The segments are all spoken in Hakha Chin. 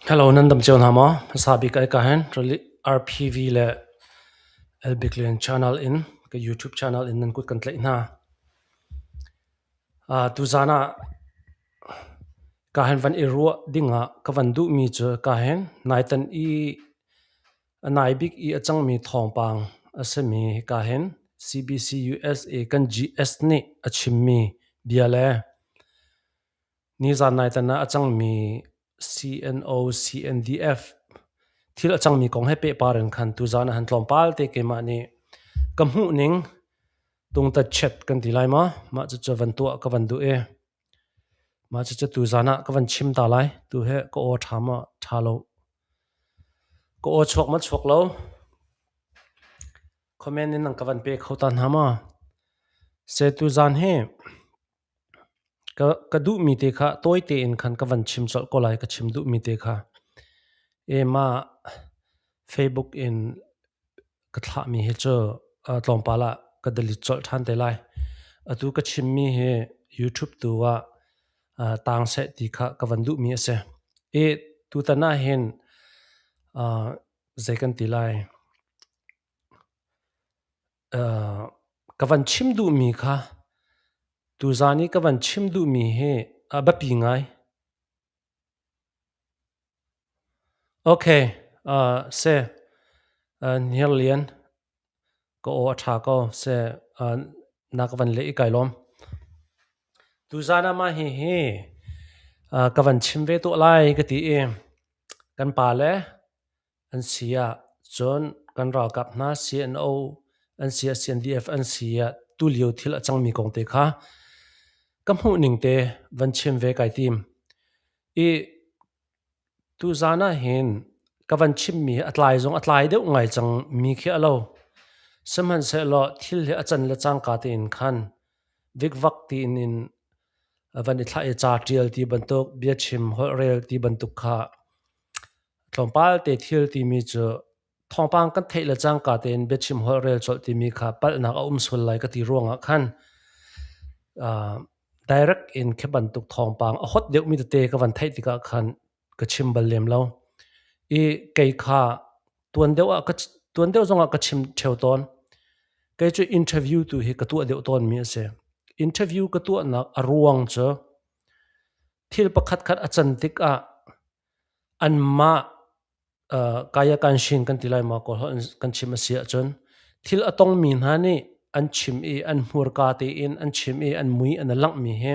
Hello, nan dam cio hna maw? Hmasa bik ai ka hen RPV le Elbiklian channel in ka YouTube channel in nan kut kan tlaih hna. Tuzaan ah ka hen van i ruah dingah ka van duhmi cu ka hen naitan i a nai bik i a cangmi thawngpang a simi ka hen CBC USA kan GS nih a chimmi bia le Nizan naitan ah a cangmi CNO CNDF thil a cangmi kong he pehpar in khan tuzan ah han tlawmpal te keimah nih ka hmuh ning tungtatchet kan ti lai maw? Mah cucu van tuah ka van duh i mah cucu tuzan ah ka van chim ta lai. Tu he ka aw ṭha maw ṭha lo? Ka aw chuak maw chuak lo? Comment in nan ka van pe kho ta hna maw? Se tuzan hi Ka duhmi te kha tawi tein khan ka van chim colh ko lai, ka chim duhmi te kha. Mah Facebook in ka thlahmi hi cu tlawmpal ah ka delete colh ṭhan te lai. Atu ka chimmi hi YouTube tu ah taang seh ti kha ka van duhmi a si. I tutan ah hin zei kan ti lai, Ka van chim duhmi kha tuzaan i ka van chim duhmi hi a biapi ngai. Okay, seh, Hniarlian, ka aw a ṭha ko. Seh, na ka van leh i kai lawm. Tuzaan ah mah hihi ka van chim ve tuah lai ka ti i kan pale an si ah cun kan ralkap hna CNO an si ah CNDF an si ah tulio thil a cangmi kong te kha ka hmuh ning te van chim ve kai tim. I tuzaan ah hin ka van chimmi a tlai zong a tlai deuh ngai cang mi khi a lo. Sihmanhsehlaw thil hi a can le cangka tein khan vikvak tiin in van i thlah i ca ṭial ti bantuk biachim holhrel ti bantuk kha Tlawmpal te thil timi cu thawngpang kan theih le cangka tein biachim holhrel colh timi kha palhnak a um sual lai ka ti ruangah khan direct in khi bantuk thawngpang a hot deuhmi tete ka van theih tikah khan ka chim bal lem lo. I kei kha tuan deuh ah ka tuan deuh zongah ka chim ṭheo tawn. Kei cu interview tu hi ka tuah deuh tawnmi a si. Interview ka tuahnak a ruang cu thil pakhatkhat a can tikah Anmah kaya-kanshin kan ti lai maw Kawlholh in kan chim a si ahcun thil a tongmi hna nih an chim i an hmurka tein an chim i an mui an i langhmi hi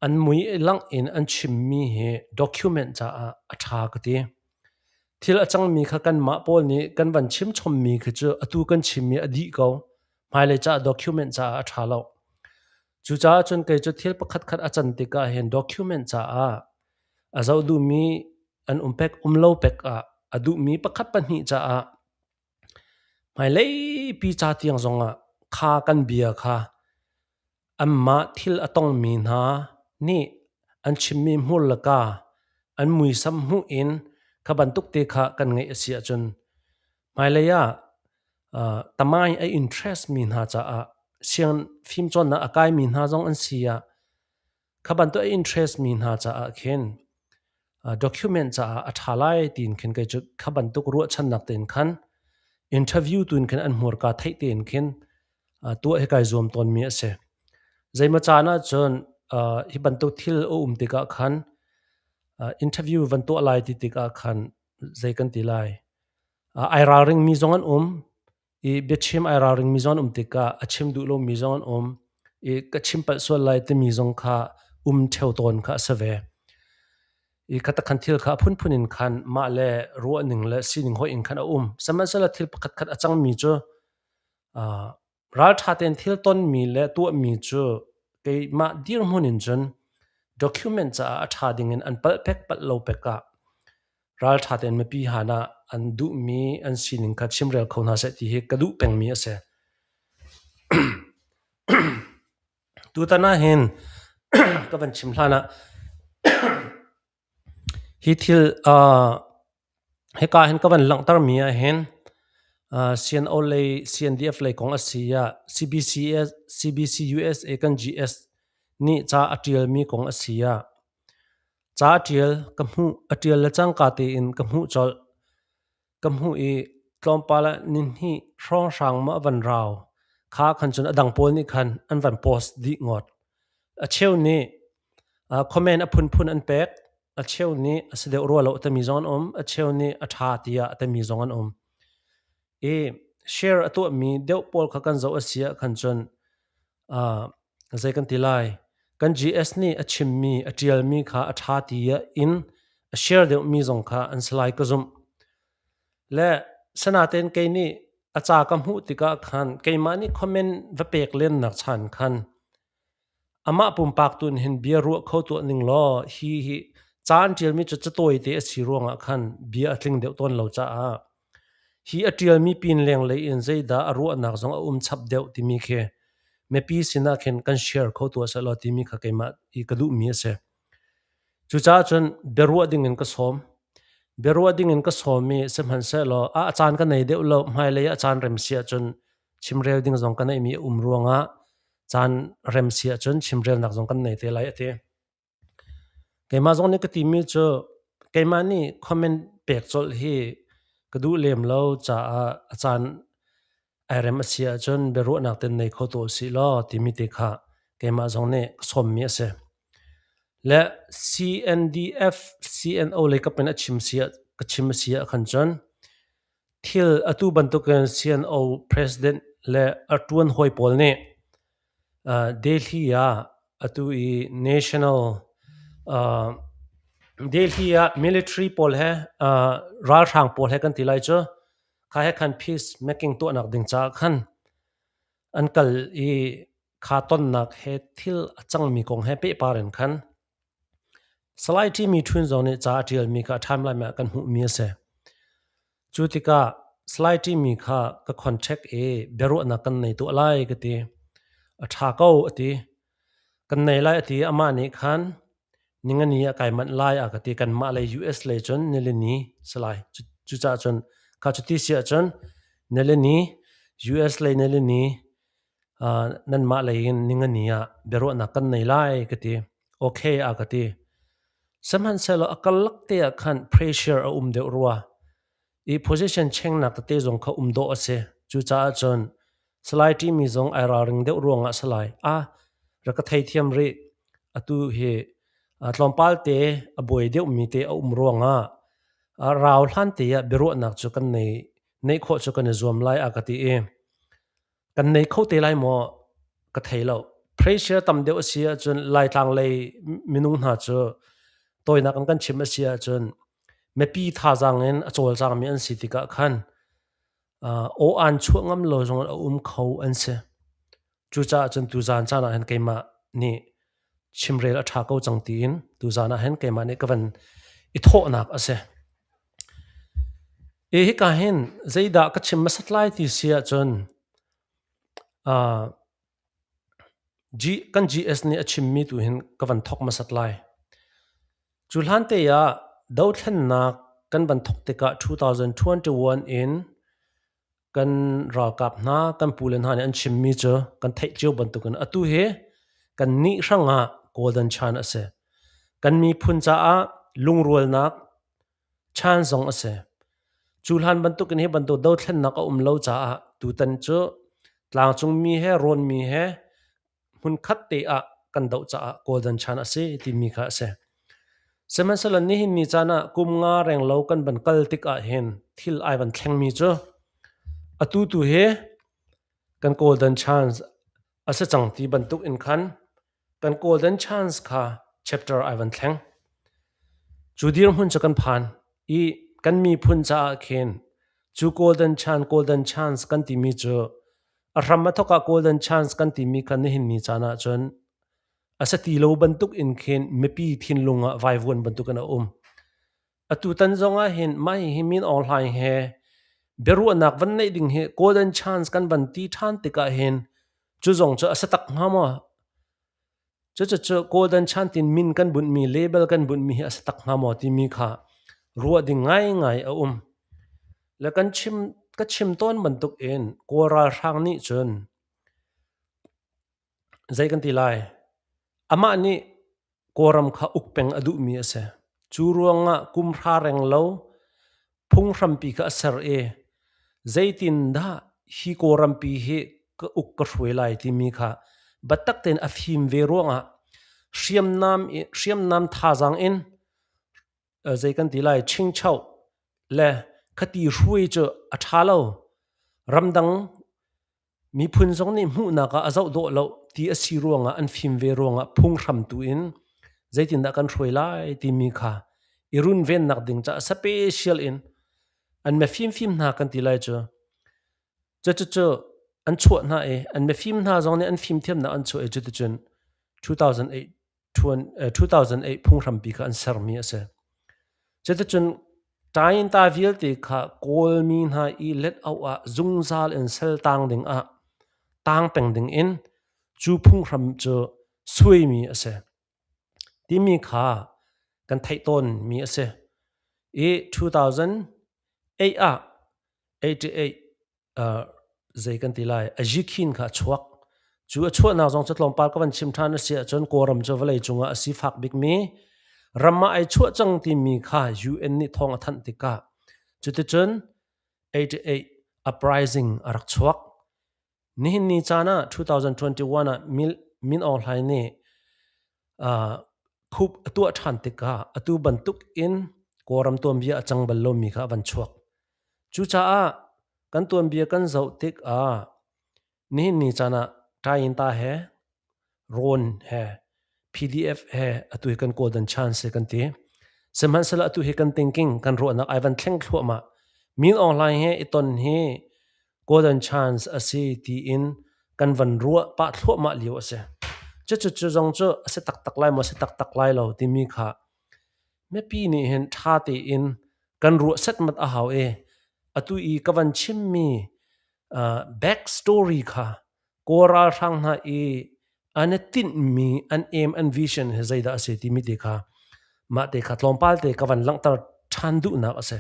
an mui i langh in an chimmi hi document caah a ṭha ka ti. Thil a cangmi kha kanmah pawl nih kan van chim chommi khi cu atu kan chimmi a dih ko. Hmailei caah document caah a ṭha lo. Cucaah cun kei cu thil pakhatkhat a can tikah hin document caah a zoh duhmi an um pek um lo pek ah a duhmi pakhat pahnih caah hmailei pi ca tiang zongah kha kan bia kha anmah thil a tongmi hna nih an chimmi hmur le ka an muisam hmuh in kha bantuk te kha kan ngeih a si ahcun hmailei ah tamai a interest mi hna caah siang fimcawnnak a kaimi hna zong an si ah kha bantuk a interest mi hna caah khin document caah a ṭha lai tiin khin kei cu kha bantuk ruahchannak tein khan interview tu in khin an hmurka theih tein khin tuah hi kai zuam tawnmi a si. Zeimaw caan ah cun hi bantuk thil a um tikah khan interview van tuah lai ti tikah khan zei kan ti lai ai ralring mi zong an um i biachim ai ralring mi zong an um tikah a chim duh lomi zong an um i ka chim palh sual lai timi zong kha um ṭheo tawn kha a si ve. I khatakhan thil kha a phunphun in khan mah le ruahning le sining hoih in khan a um. Sihmanhsehlaw thil pakhatkhat a cangmi cu ralṭha tein thil tonmi le tuahmi cu keimah dirhmun in cun document caah a ṭha dingin an palh pek palh lo pek ah ralṭha tein mipi han ah an duhmi an sining kha chimrel kho hna seh ti hi ka duh pengmi a si. Tutan ah hin ka van chim hlan ah hi thil hika hin ka van langhtermi ah hin CNO lei CNDF lei kong a si ah CBCS CBC USA kan GS nih ca a ṭialmi kong a si ah. Ca a ṭial ka hmuh, a ṭial le cangka tein ka hmuh colh. Ka hmuh i tlawmpal ah nihnih hrawnghrang maw a van rau. Kha khan cun a dang pawl nih khan an van post dih ngawt. A cheu nih comment a phunphun an pek. A cheu nih a si deuh rua lo timi zong an um. A cheu nih a ṭha tiah a timi zong an um. I share a tuahmi deuh pawl kha kan zoh a si ah khan cun zei kan ti lai, kan GS nih a chimmi, a ṭialmi kha a ṭha ti in a share deuhmi zong kha an si lai ka zumh. Le sanatein kei nih a ca ka hmuh tikah khan keimah nih comment va pek lennak chan khan amah pumpak tu in hin bia ruah kho tuah ning law hi hi ca an ṭialmi cu catawi te a si ruangah khan bia a tling deuh tawn lo caah hi a ṭialmi pin lenglei in zeidah a ruahnak zong a um chap deuh timi khi mipi sinah khin kan share kho tuah sehlaw timi kha keimah i ka duhmi a si. Cucaah cun biaruah dingin ka sawm. Biaruah dingin ka sawm i sihmanhsehlaw a caan ka nei deuh lo, hmailei ah caan rem si ahcun chimrel ding zong ka neihmi a um ruangah caan rem si ahcun chimrelnak zong kan nei te lai a ti. Keimah zong nih ka timi cu keimah nih comment pek colh hi ka duh lem lo caah a caan ai rem a si ahcun biaruahnak ten nei kho tu usih law timi te kha keimah zong nih ka sawmmi a si. Le CNDF CNO lei kap in a chim si ah ka chim a si ah khan cun thil atu bantukin CNO president le a ṭuan hawi pawl nih Delhi ah atu i national Delhi ah military pawl he ralhrang pawl he kan ti lai cu kha he khan peace making tuahnak ding caah khan an kal i kha tonnak he thil a cangmi kong he pehpar in khan Salai Ṭimi Ṭhun zong nih ca a ṭialmi kha a timeline ah kan hmuhmi a si. Cu tikah Salai Ṭimi kha ka contact i biaruahnak kan nei tuah lai ka ti. A ṭha ko a ti. Kan nei lai a ti. Amah nih khan ningani ah kai manh lai a ka ti. Kanmah lei US lei cun nilini si lai. Cucaah cun kha cuti si ahcun nilini US lei nilini nanmah lei in ningani ah biaruahnak kan nei lai ka ti. Okay a ka ti. Sihmanhsehlaw a karlak te ah khan pressure a um deuh rua. I position chengnak tete zong kha um dawh a si. Cucaah cun Salai timi zong ai ralring deuh ruangah salai a rak ka theithiam rih. Atu hi tlawmpal te a buai deuhmi te a um ruangah rau hlan te ah biaruahnak cu kan nei neih khawh cu kan i zuam lai a ka ti i kan nei kho te lai maw ka thei lo. Pressure tam deuh a si ahcun Laitlang lei minung hna cu tawinak in kan chim a si ahcun mipi thazaang in a cawlcangmi an si tikah khan aw aan chuah ngam lo zong a um kho an si. Cucaah cun tuzaan caan ah hin keimah nih chimrel a ṭha ko cang tiin tuzaan ah hin keimah nih ka van i thawhnak a si. I hika hin zeidah ka chim hmasat lai ti si ahcun kan GS nih a chimmi tu hin ka van thawk hmasat lai. Cu hlan te ah dothlennak kan van thawk tikah 2021 in kan ralkap hna, kan pule hna nih an chimmi cu kan theih cio bantukin atu hi kan nih hrangah golden chan a si. Kan miphun caah lungrualnak chan zong a si. Cu hlan bantukin hi bantuk dothlennak a um lo caah tutan cu tlangcungmi he rawnmi he hmunkhat te ah kan doh caah golden chan a si timi kha a si. Sihmanhsehlaw nihin ni caan ah kum nga renglo kan van kal tik ah hin thil ai van thlengmi cu atu tu hi kan golden chance a si cang ti bantuk in khan kan golden chance kha chapter ai van thleng. Cu dirhmun cu kan phan i kan miphun caah khin cu golden chance golden chance kan timi cu a hram a thawk ah golden chance kan timi kha nihin ni caan ah cun a si ti lo bantuk in khin mipi thinlung ah vaivuan bantuk in a um. Atutan zong ah hin mah hihi Min Aung Hlaing he biaruahnak van neih ding hi golden chance kan van ti ṭhan tikah hin cu zong cu a si tak hnga maw? Cucucu golden chance tin min kan bunhmi label kan bunhmi hi a si tak hnga maw timi kha ruah ding ngaingai a um. Le kan chim ka chim tawn bantuk in Kawl ralhrang nih cun zei kan ti lai? Amah nih Kawlram kha uk peng a duhmi a si. Cu ruangah kum hra reng lo phunghrampi kha a ser i zeitindah hi Kawlrampi hi ka uk ka hruai lai timi kha biatak tein a fim ve ruangah hriamnam thazaang in zei kan ti lai chingcho le khati hruai cu a ṭha lo. Ramdang Miphun zong nih hmuhnak ah a zoh dawh lo ti a si ruangah an fim ve ruangah phunghram tu in zeitindah kan hruai lai timi kha i runvennak ding caah special in an mifimfim hna kan ti lai cu. Cucucu an chuah hna i an mifim hna zong nih an fimthiamnak an chuah i cuticun 2008 phunghrampi kha an sermi a si. Cuticun Tainta vialte kha Kawlmi hna i let auh ah zungzal in sal tang ding ah tang peng ding in cu phunghram cu suaimi a si timi kha kan theih tawnmi a si. I 2008 ah 88 zei kan ti lai a zikhin kha a chuak. Cu a chuahnak zong cu tlawmpal ka van chim ṭhan a si ahcun Kawlram cu vawlei cungah a sifak bikmi ram ah ai chuah cang timi kha UN nih thawng a thanh tikah cuticun 88 uprising a rak chuak. Nihin ni caan ah 2021 ah Min Aung Hlaing nih khup a tuah ṭhan tikah atu bantuk in Kawlram tuanbia a cang bal lomi kha a van chuak. Cucaah kan tuanbia kan zoh tikah nihin ni caan ah Ṭayinta he Rawn he PDF he atu hi kan golden chance kan ti. Sihmanhsehlaw atu hi kan thinking kan ruahnak ai van thleng thluahmah. Min Aung Hlaing he i ton hi golden chance a si tiin kan van ruah pah thluahmah lio a si. Cucu cu zong cu a si taktak lai maw si taktak lai lo timi kha mipi nih hin ṭha tein kan ruah setmat a hau i atu i ka van chimmi back story kha Kawl ralhrang hna i an i tinhmi an aim an vision hi zeidah a si timi te kha mah te kha tlawmpal te ka van langhter ṭhan duhnak a si.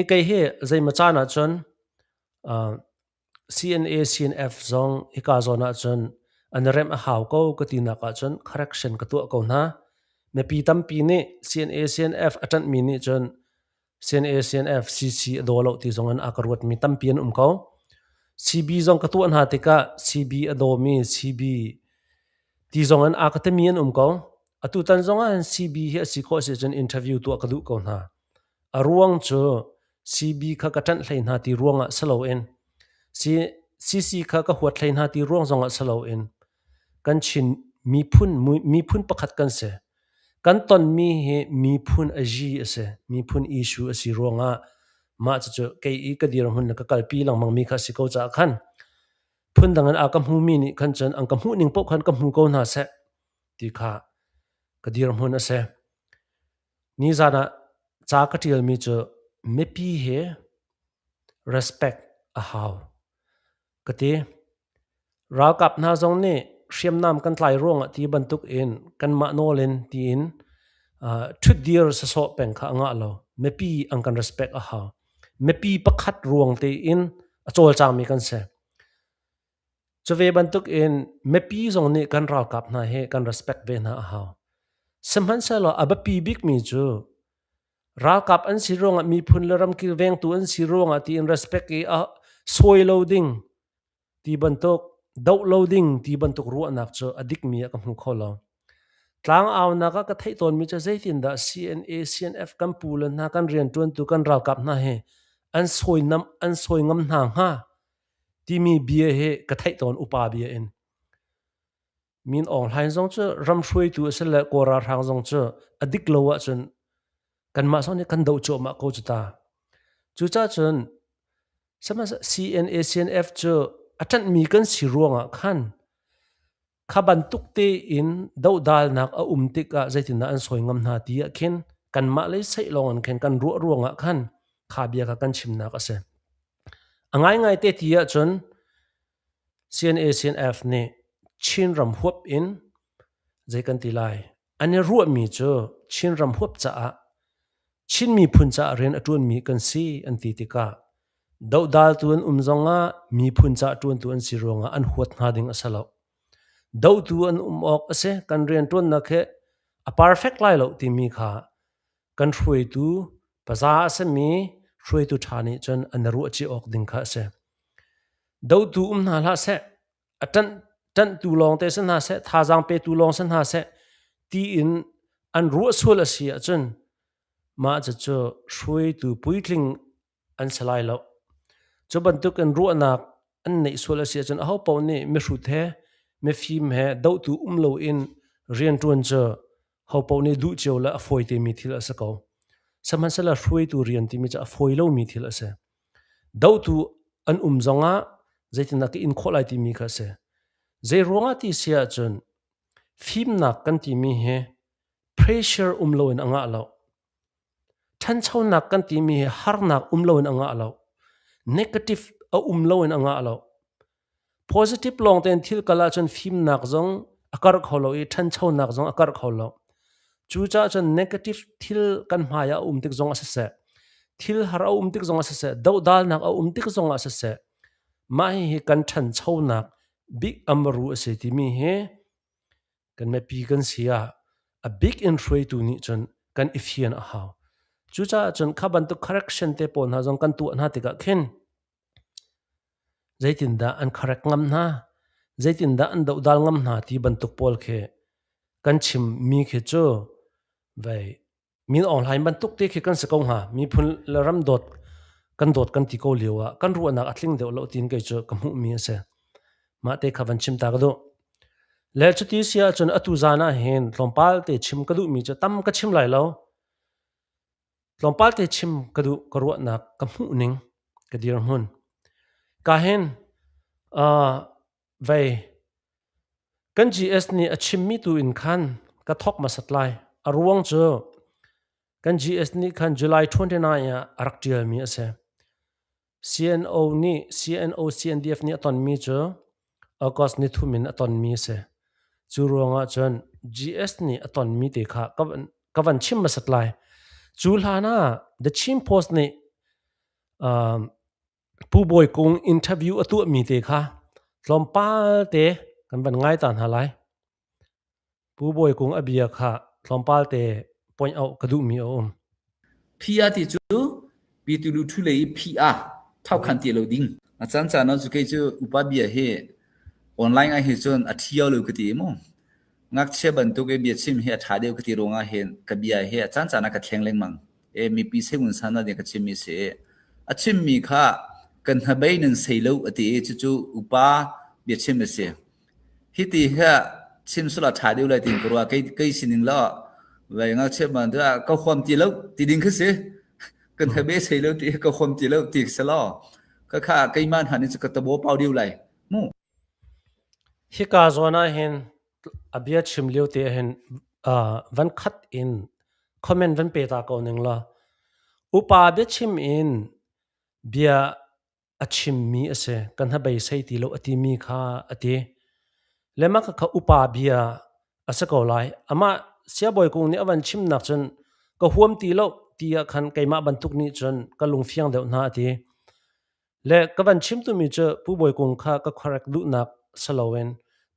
I kei hi zeimaw caan ahcun CNA CNF zong hika zawn ahcun an i remh a hau ko ka tinak ahcun correction ka tuah ko hna. Mipi tampi nih CNA CNF a ṭanhmi nih cun CNA CNF CC a daw lo ti zong in a ka ruatmi tampi an um ko. CB zong ka tuah hna tikah CB a dawmi CB ti zong in a ka timi an um ko. Atutan zong ah hin CB hi a si khawh si cun interview tuah ka duh ko hna. A ruang cu CB kha ka ṭanh hlei hna ti ruangah si loin CC kha ka huat hlei hna ti ruang zongah si loin kan Chin miphun miphun pakhat kan si. Kan tonmi hi miphun a zi a si. Miphun issue a si ruangah mah cucu kei i ka dirhmun le ka kalpi lengmangmi kha a si ko caah khan phundang in a ka hmumi nih khan cun an ka hmuhning paoh khan ka hmu ko hna seh ti kha ka dirhmun a si. Nizan ah ca ka ṭialmi cu mipi hi respect a hau ka ti. Ralkap hna zong nih hriamnam kan tlai ruangah ti bantuk in kanmah nawl in tiin ṭhutdir sasawh peng kha a ngah lo. Mipi an kan respect a hau. Mipi pakhat ruang tein a cawlcangmi kan si. Cuve bantukin mipi zong nih kan ralkap hna hi kan respect ve hna a hau. Sihmanhsehlaw a biapi bikmi cu ralkap an si ruangah miphun le ram kilvengtu an si ruangah tiin respect i a sawi lo ding ti bantuk doh lo ding ti bantuk ruahnak cu a dikmi ah ka hmu kho lo. Tlangaunak ah ka theih tawnmi cu zeitindah CNA, CNF kan pu le hna kan rianṭuantu kan ralkap hna hi an sawi nam an sawi ngam hna hnga timi bia hi ka theih tawn upa bia in. Min Aung Hlaing zong cu ram hruaitu a si le Kawl ralhrang zong cu a dik lo ahcun kanmah zong nih kan doh cuahmah ko cu ta. Cucaah cun CNA CNF cu a ṭanhmi kan si ruangah khan Kha bantuk tein dohdalnak a um tikah zeitindah an sawi ngam hna ti ah khin kanmah lei seih lawng in khin kan ruah ruangah khan kha bia kha kan chimnak a si. A ngaingai te ti ahcun CNA CNF nih Chinram huap in zei kan ti lai an i ruahmi cu Chinram huap caah Chin miphun caah rian a ṭuanmi kan si an ti tikah dohdaltu an um zongah miphun caah ṭuantu an si ruangah an huat hna ding a si lo. Dohtu an um awk a si. Kan rianṭuannak hi a perfect lai lo timi kha kan hruaitu paza a simi hruaitu ṭha nih cun an ruah chih awk ding kha a si. Dohtu um hna hlah seh, a ṭanh ṭanhtu lawngte si hna seh, thazaang petu lawng si hna seh tiin an ruah sual a si ahcun mah cucu hruaitu puitling an si lai lo. Cu bantuk in ruahnak an neih sual a si ahcun ahopaoh nih mihrut he mifim he dohtu um loin rianṭuan cu hopaoh nih duh cio le a fawi temi thil a si ko. Sihmanhsehlaw hruaitu rian timi cu a fawi lomi thil a si. Dohtu an um zongah zeitindah ka in khawh lai timi kha a si. Zei ruangah ti si ahcun fimnak kan timi hi pressure um loin a ngah lo. Ṭhanchonak kan timi hi harnak um loin a ngah lo. Negative a um loin a ngah lo. Positive lawng tein thil kal ahcun fimnak zong a karh kho lo i ṭhanchonak zong a karh kho lo. Cucaah cun negative thil kan hmai ah a um tik zong ah siseh, thil har a um tik zong ah siseh, dohdalnak a um tik zong ah siseh, mah hihi kan ṭhanchonak bik amaru a si timi hi kan mipi kan si ah a bik in hruaitu nih cun kan i fian a hau. Cucaah cun kha bantuk correction te pawl hna zong kan tuah hna tikah khin zeitindah an correct ngam hna, zeitindah an dohdal ngam hna ti bantuk pawl khi kan chim mi khi cu vei Min Aung Hlaing bantuk te khi kan si ko hnga. Miphun le ram dawt kan dawt kan ti ko lio ah kan ruahnak a tling deuh lo tiin kei cu ka hmuhmi a si. Mah te kha van chim ta ka duh. Le cuti si ahcun atu zan ah hin tlawmpal te chim ka duhmi cu tam ka chim lai lo. Tlawmpal te chim ka duh ka ruahnak ka hmuh ning ka dirhmun. Ka hin vei Kan GS nih a chimmi tu in khan ka thawk hmasat lai. A ruang cu kan GS nih khan July 29 ah a rak ṭialmi a si. CNO nih CNO CNDF nih a tonmi cu August ni thum in a tonmi a si. Cu ruangah cun GS nih a tonmi te kha ka van chim hmasat lai. Cu hlan ah The Chin Post nih Pu Bawi Kung interview a tuahmi te kha tlawmpal te kan van ngai ta hna lai. Pu Bawi Kung a bia kha tlawmpal te point out ka duhmi a um. PR ti cu pitu lu thu lei PR thau khan ti lo ding. A caan caan ah cu kei cu upa bia hi online ah hi cun a thio lo ka ti mu. Ngakchia bantuk i bia chim hi a ṭha deuh ka ti ruangah hin ka bia hi a caan caan ah ka thleng lengmang. E mipi sengun sana nih ka chimmi si. A chimmi kha kan hnabei nan sei lo a ti i cucu upa biachim a si. Hiti hi chim sula ṭha deuh lai tiin ka ruah. Kei kei sining lo vai ngakchia man tu ka huam ti lo ti ding khi si. Kan hnabei sei lo ti ka huam ti lo ti si lo. Ka kha keimah hna nih cu ka tabo pau deuh lai. Mu. Hika zawn ah hin a bia chim lio te hin van khat in comment van pe ta ko ning law upa biachim in bia a chimmi a si kan hnabei sei ti lo a timi kha a ti le mah kha upa bia a si ko lai amah siabawi kung nih a van chimnak cun ka huam ti lo ti ah khan keimah bantuk nih cun ka lungfiang deuh hna a ti Le ka van chim tumi cu Pu Bawi Kung kha ka correct duhnak si loin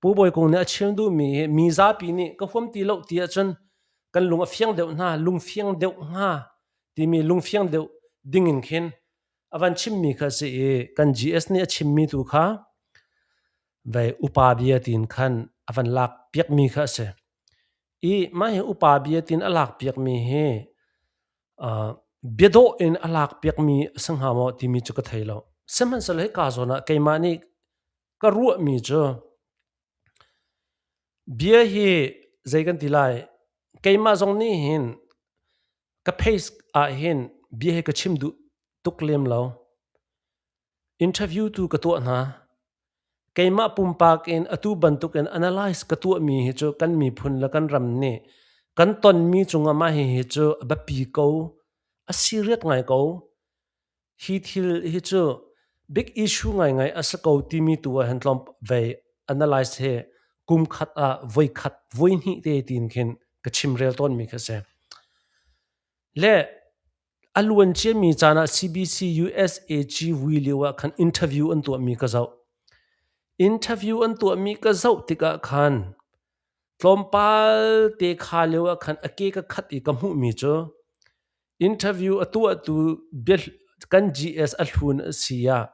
Pu Bawi Kung nih a chim duhmi hi mi zapi nih ka huam ti lo ti ahcun kan lung a fiang deuh hna, lungfiang deuh hnga timi lungfiang deuh ding in khin a van chimmi kha si i kan GS nih a chimmi tu kha vei upa bia tiin khan a van lak piakmi kha a si. I mah hi upa bia tiin a lak piakmi hi biadawh in a lakpiakmi a si hnga maw timi cu ka thei lo. Sihmanhsehlaw hika zawn ah keimah nih ka ruahmi cu bia hi zei kan ti lai keimah zong nih hin ka face ah hin bia hi ka chim duh tuk lem lo. Interview tu ka tuah hna. Keimah pumpak in atu bantukin analyze ka tuahmi hi cu kan miphun le kan ram nih kan tonmi cungah mah hihi cu a biapi ko, a serious ngai ko. Hi thil hi cu big issue ngaingai a si ko timi tu ah hin tlawm vei analyze hi kum khat ah voi khat voi hnih te tiin khin ka chimrel tawnmi khi a si. Le A luanciami caan ah CBC USAG vui lio ah khan interview an tuahmi ka zoh. Interview an tuahmi ka zoh tikah khan tlawmpal te kha lio ah khan a ke ka khat i ka hmuhmi cu interview a tuahtu bia kan GS a hlun a si ah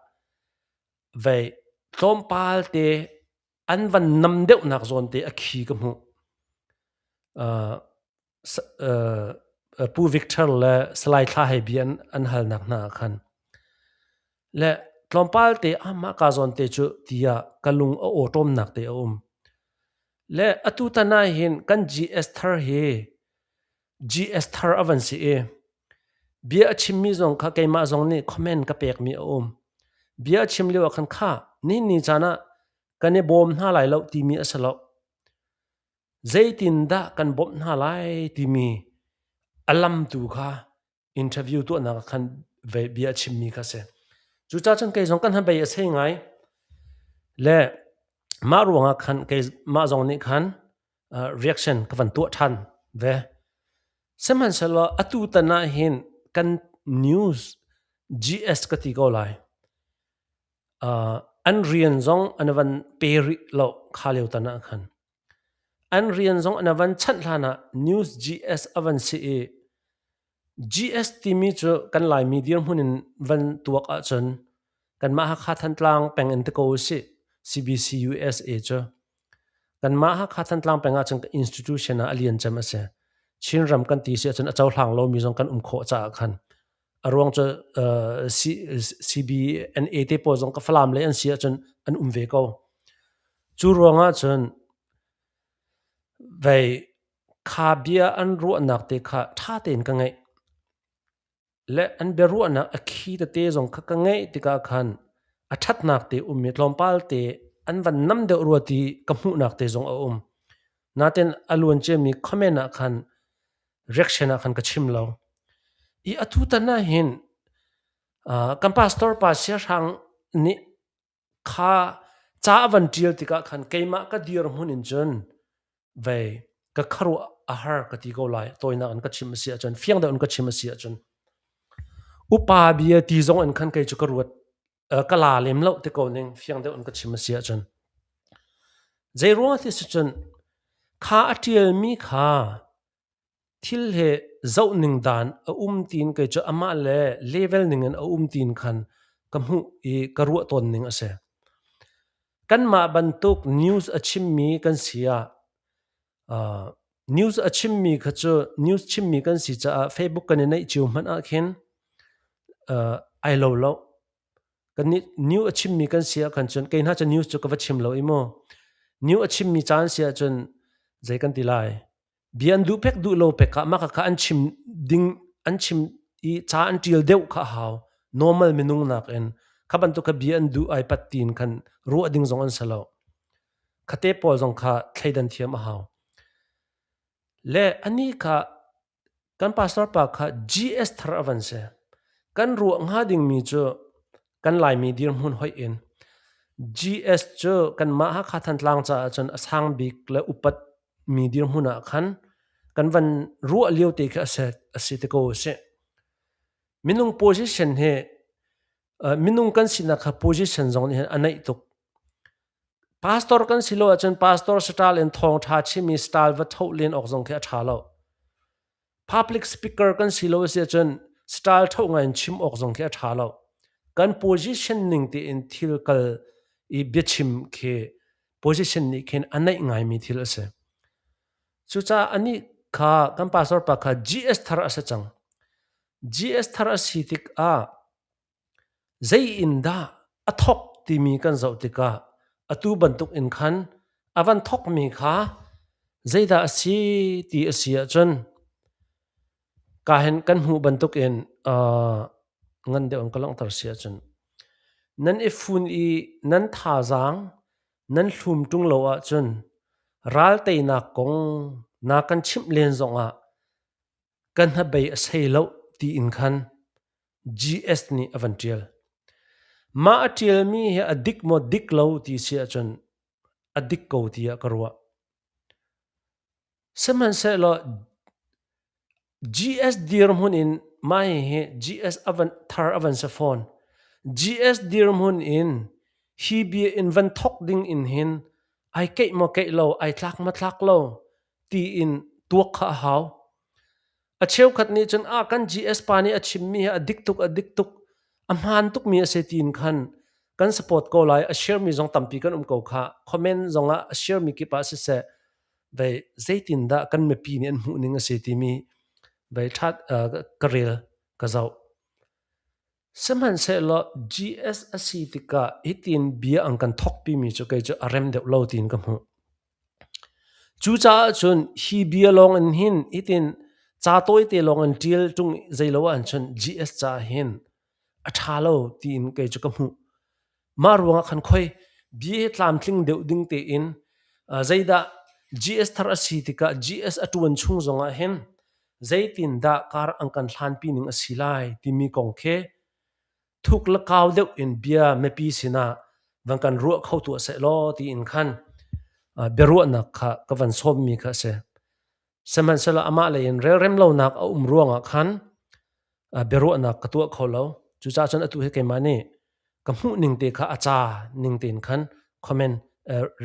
vei tlawmpal te an van nam deuhnak zawn te a khi ka hmuh. Pu Victor le Salai Thla Hei bia an halnak hna ah khan le tlawmpal te ah mah ka zawn te cu tiah ka lung a awṭawmnak te a um. Le atu tan ah hin kan GS thar hi GS thar a van si i bia a chimmi zong kha keimah zong nih comment ka pekmi a um. Bia a chim lio ah khan kha ni ni caan ah kan i bawm hna lai lo timi a si lo. Zeitindah kan bawmh hna lai timi a lamtu kha interview tuahnak ah khan bia a chimmi kha a si. Cucaah cun kei zong kan hnabei a sei ngai. Le mah ruangah khan keimah zong nih khan reaction ka van tuah ṭhan ve. Sihmanhsehlaw atu tan ah hin kan news GS ka ti ko lai. An rian zong an van pe rih lo kha lio tan ah khan. An rian zong an van chanh hlan ah news GS a van si i GS timi cu kan Laimi dirhmun in van tuak ahcun kanmah Hakha Thantlang peng in ti ko usih CBC USA cu kanmah Hakha Thantlang peng ahcun institution ah a lian cem a si. Chinram kan ti si ahcun a cohlang lomi zong kan um khawh caah khan a ruang cu CBNA te pawl zong ka Falam lei an si ahcun an um ve ko. Cu ruangah cun vei kha bia an ruahnak te kha ṭha tein ka ngaih. Le an biaruahnak a khi tete zong kha ka ngaih tikah khan a ṭhatnak te um i tlawmpal te an van nam deuh rua ti ka hmuhnak te zong a um. Natin a luan ciami comment ah khan reaction ah khan ka chim lo. I atu tan ah hin kan pastor pa Siahrang nih kha ca a van ṭial tikah khan keimah ka dirhmun in cun vei ka khuaruah a har ka ti ko lai. Tawinak in ka chim a si ahcun, fiang deuh in ka chim a si ahcun upa bia ti zong in khan kei cu ka ruat ka la lem lo ti ko ning fiang deuh in ka chim a si ahcun. Zei ruang ti si cun kha a ṭialmi kha Thil he zohning dan a um tiin kei cu amah le level ning in a um tiin khan ka hmuh i ka ruah tawn ning a si. Kanmah bantuk news a chimmi kan si ah news a chimmi kha cu news chimmi kan si caah Facebook kan i neih cio hmanh ah khin ai lo lo. Kannih new a chimmi kan si ah khan cun kei hna cu news cu ka va chim lo i mu. New a chimmi caan si ahcun zei kan ti lai? Bia an duh pek duh lo pek ah mah kha an chim ding an chim i ca an ṭial deuh kha a hau. Normal minung nakin kha bantuk kha bia an duh ai pat tiin khan ruah ding zong an si lo. Khate pawl zong kha thleidan thiam a hau. Le anih kha kan pastor pa kha GS thar a van si. Kan ruah hnga dingmi cu kan Laimi dirhmun hoih in GS cu kanmah Hakha Thantlang caah cun a sang bik le upat mi dirhmun ah khan kan van ruah lio te khi a si te ko a si. Minung position hi minung kan sinak kha position zong nih hin a naih tuk. Pastor kan si lo ahcun pastor style in thawngṭha chimmi style va thoh len awk zong khi a ṭha lo. Public speaker kan si lo a si ahcun style thoh ngai in chim awk zong khi a ṭha lo. Kan position ning tein thil kal i biachim khi position nih khin a naih ngaimi thil a si. Cucaah anih kha kan pastor pa kha GS thar a si cang. GS thar a si tikah Zei in dah a thawk timi kan zoh tikah atu bantuk in khan a van thawkmi kha zeidah a si ti a si ahcun kahin kan hmuh bantukin ngan deuh in ka langhter si ahcun nan i fun i nan thazaang nan hlum ṭung lo ahcun ral teinak kong na kan chimh len zongah kan hnabei a sei lo tiin khan GS nih a van ṭial. Mah a ṭialmi hi a dik maw dik lo ti si ahcun a dik ko tiah ka ruah. Sihmanhsehlaw GS dirhmun in mah hihi GS a van thar a van si fawn. GS dirhmun in. Hi bia in van thok ding in hin ai keih maw keih lo, ai tlak maw tlak lo tiin tuak kha a hau. A cheukhat nih cun ah kan GS pa nih a chimmi hi a dik tuk a dik tuk a hmaan tukmi a si tiin khan kan support ko lai. A share mi zong tampi kan um ko kha. Comment zong ah a share mi kip ah siseh vei zeitindah kan mipi nih an hmuh ning a si timi vei ṭhat ka rel ka zoh. Sihmanhsehlaw GS a si tikah hitin bia an kan thawkpimi cu kei cu a rem deuh lo tiin ka hmuh. Cucaah cun hi bia lawng in hin hitin ca tawite lawng in ṭial ṭung zeilo ahcun GS caah hin a ṭha lo tiin kei cu ka hmuh. Mah ruangah khan khoi bia hi tlamtling deuh ding tein zeidah GS thar a si tikah GS a ṭuan chung zongah hin zeitindah kar an kan hlanpi ning a si lai timi kong khi thuk le kau deuh in bia mipi sinah van kan ruah kho tuah seh law tiin khan biaruahnak kha ka van sawmmi kha a si. Sihmanhsehlaw amah lei in relrem lonak a um ruangah khan biaruahnak ka tuah kho lo. Cucaah cun atu hi keimah nih ka hmuh ning te kha a ca ning tein khan comment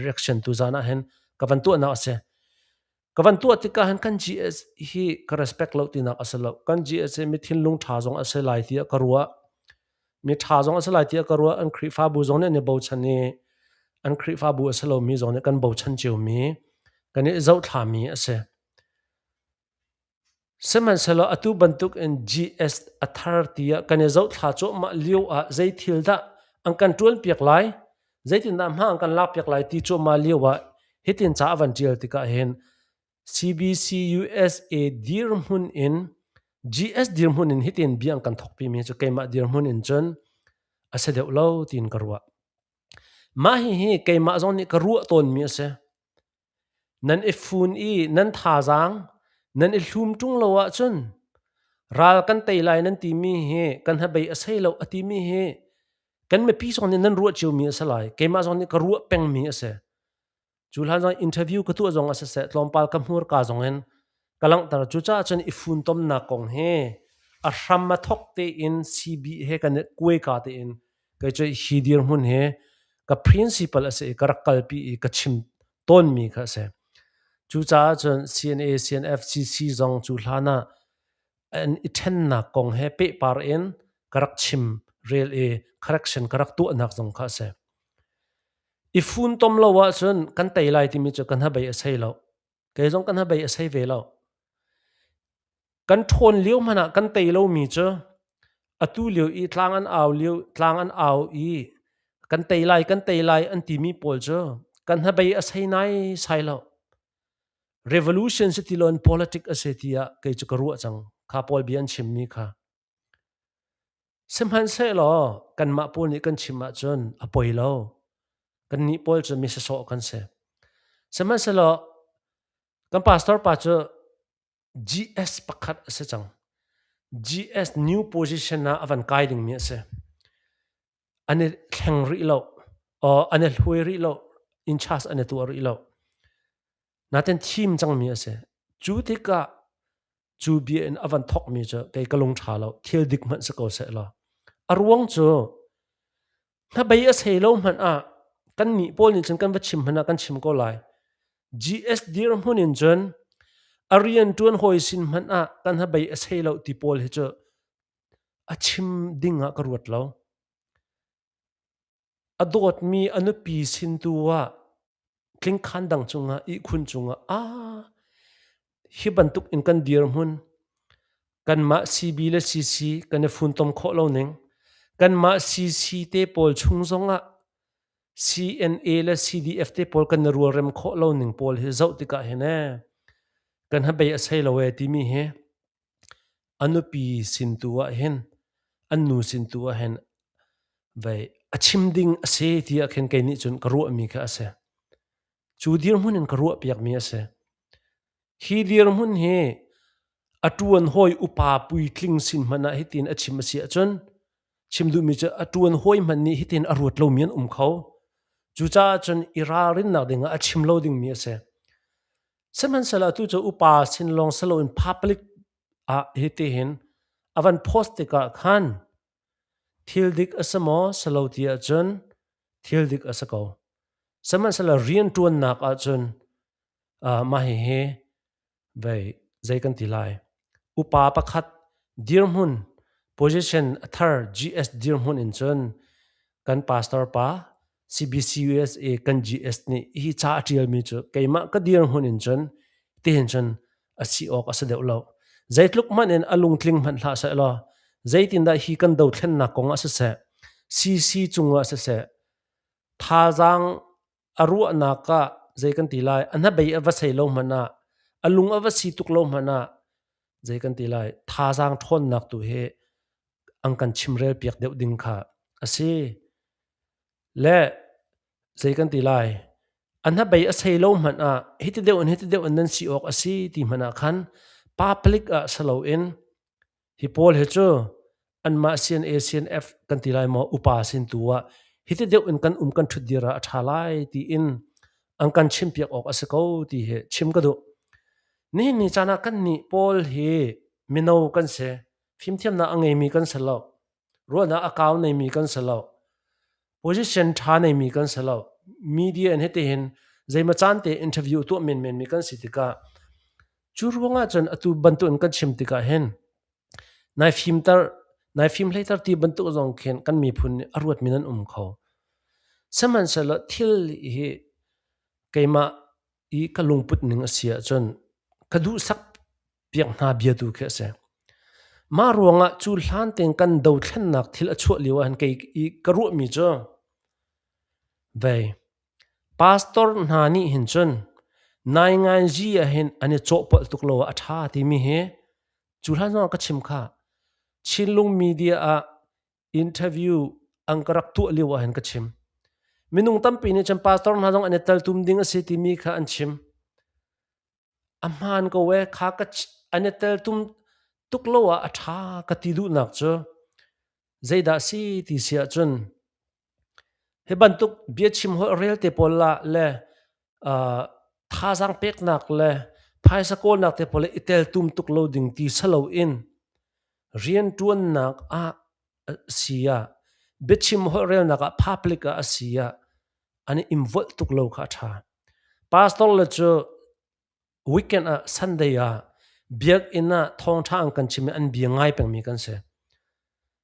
reaction tu zan ah hin ka van tuahnak a si. Ka van tuah tikah hin kan GS hi ka respect lo tinak a si lo. Kan GS hi mi thinlung ṭha zong a si lai tiah ka ruah. Mi ṭha zong a si lai tiah ka ruah. An Khrihfabu zong nih an i bochan i an Khrihfabu a si lomi zong nih kan bochan ciomi, kan i zohthlami a si. Sihmanhsehlaw atu bantuk in GS a thar tiah kan i zohthla cuahmah lio ah zei thil dah an kan ṭuanpiak lai, zeitindah hma an kan lakpiak lai ti cuahmah lio ah hitin ca a van ṭial tikah hin CBC USA dirhmun in GS dirhmun in hitin bia an kan thawkpimi cu keimah dirhmun in cun a si deuh lo tiin ka ruah. Mah hihi keimah zong nih ka ruah tawnmi a si. Nan i fun i nan thazaang nan i hlum ṭung lo ahcun ral kan tei lai nan timi hi kan hnabei a sei lo a timi hi kan mipi zong nih nan ruah ciomi a si lai. Keimah zong nih ka ruah pengmi a si. Cu hlan zong interview ka tuah zong a siseh tlawmpal ka hmurka zong in ka langhter. Cucaah cun i funtomnak kong hi a hram a thok tein CB he kan i kuaika tein kei cu hi dirhmun hi ka principle a si i ka rak kalpi i ka chim tawnmi kha a si. Cucaah cun CNA, CNF, CC zong cu hlan ah an i ṭhennak kong he pehpar in ka rak chim rel i correction ka rak tuahnak zong kha a si. I funtom lo ahcun kan tei lai timi cu kan hnabei a sei lo. Kei zong kan hnabei a sei ve lo. Kan ṭhawn lio hmanh ah kan tei lomi cu atu lio i tlang an au lio tlang an au i kan tei lai kan tei lai an timi pawl cu kan hnabei a sei nai sai lo. Revolution si ti loin politic a si tiah kei cu ka ruah cang. Kha pawl bia an chimmi kha. Sihmanhsehlaw kanmah pawl nih kan chim ahcun a poi lo. Kannih pawl cu mi sasawh kan si. Sihmanhsehlaw kan pastor pa cu GS pakhat a si cang. GS new position ah a van kai dingmi a si. An i thleng rih lo. An i hluai rih lo. In charge an i tuah rih lo. Natin thim cangmi a si. Cu tikah cu bia in a van thawkmi cu kei ka lung ṭha lo. Thil dik hmanh si ko seh law. A ruang cu hnabei a sei lo hmanh ah kannih pawl nih cun kan va chim hmanh ah kan chim ko lai. GS dirhmun in cun a rianṭuan hawi sin hmanh ah kan hnabei a sei lo ti pawl hi cu a chim ding ah ka ruat lo. A dawtmi a nupi sin tu ah tlingkhan dang cungah ihkhun cungah ah hi bantuk in kan dirhmun kanmah CB le CC kan i funtom khawh lo ning kanmah CC te pawl chung zongah CNA le CDF te pawl kan i rualrem khawh lo ning pawl hi zoh tikah hin ee kan hnabei a sei lo ee timi hi A nupi sin tu ah hin an nu sin tu ah hin vei a chim ding a si tiah khin kei nih cun ka ruahmi kha a si. Cu dirhmun in ka ruahpiakmi a si. Hi dirhmun hi a ṭuan hawi upa puitling sin hmanh ah hitin a chim a si ahcun chim duhmi cu a ṭuan hawi hmanh nih hitin a ruat lomi an um kho. Cucaah cun i ralrinnak ding ah a chim lo dingmi a si. Sihmanhsehlaw atu cu upa sin lawng si loin public ah hitihin a van post tikah khan thil dik a si maw si lo ti ahcun Thil dik a si ko. Sihmanhsehlaw rianṭuannak ahcun mah hihi vei zei kan ti lai. Upa pakhat dirhmun position a thar GS dirhmun in cun kan pastor pa CBCUSA kan GS nih hi ca a ṭialmi cu keimah ka dirhmun in cun tihin cun a si awk a si deuh lo. Zeitluk hmanh in a lungtling hmanh hlah seh law zeitindah hi kan dothlennak kong ah siseh, CC cungah siseh, thazaang a ruahnak ah zei kan ti lai, a hnabei a va sei lo hmanh ah, a lung a va si tuk lo hmanh ah, zei kan ti lai, thazaang ṭhawnnak tu hi an kan chimrel piak deuh ding kha a si. Le zei kan ti lai, a hnabei a sei lo hmanh ah hiti deuh in hiti deuh in nan si awk a si ti hmanh ah khan public ah si loin hi pawl hi cu anmah CNA CNF kan ti lai maw upa sin tu ah hiti deuh in kan um kan ṭhut dir ah a ṭha lai tiin an kan chimpiak awk a si ko ti hi chim ka duh. Nihin ni caan ah kannih pawl hi mino kan si, fimthiamnak a ngeimi kan si lo. Ruahnak a kau neimi kan si lo. Position ṭha neimi kan si lo. Media in hitihin zeimaw caan te interview tuah menmen mi kan si tikah cu ruangah cun atu bantuk in kan chim tikah hin nai fimter nai fim hleiter ti bantuk zong khin kan miphun nih a ruatmi nan um kho. Sihmanhsehlaw thil hi keimah i ka lungput ning a si ahcun ka duhsak piak hna bia tu khi a si. Mah ruangah cu hlan tein kan dothlennak thil a chuah lio ahhin kei i ka ruahmi cu vei pastor hna nih hin cun nainganzi ah hin an i cawhpolh tuk lo ah a ṭha timi hi cu hlan zongah ka chim kha Chinlung media ah interview an ka rak tuah lio ah hin ka chim. Minung tampi nih cun pastor hna zong an i teltum ding a si timi kha an chim. A hmaan ko ee, kha ka an i teltum tuk lo ah a ṭha ka ti duhnak cu zeidah si ti si ahcun hi bantuk biachim holh rel te pawl ah le thazaang peknak le phaisa kawlnak te pawl i teltum tuk lo ding ti si loin rianṭuannak ah a si ah biachim holh relnak ah public ah a si ah an i involve tuk lo kha a ṭha. Pastor le cu weekend ah Sunday ah biakinn ah thawngṭha an kan chim i an bia ngai pengmi kan si.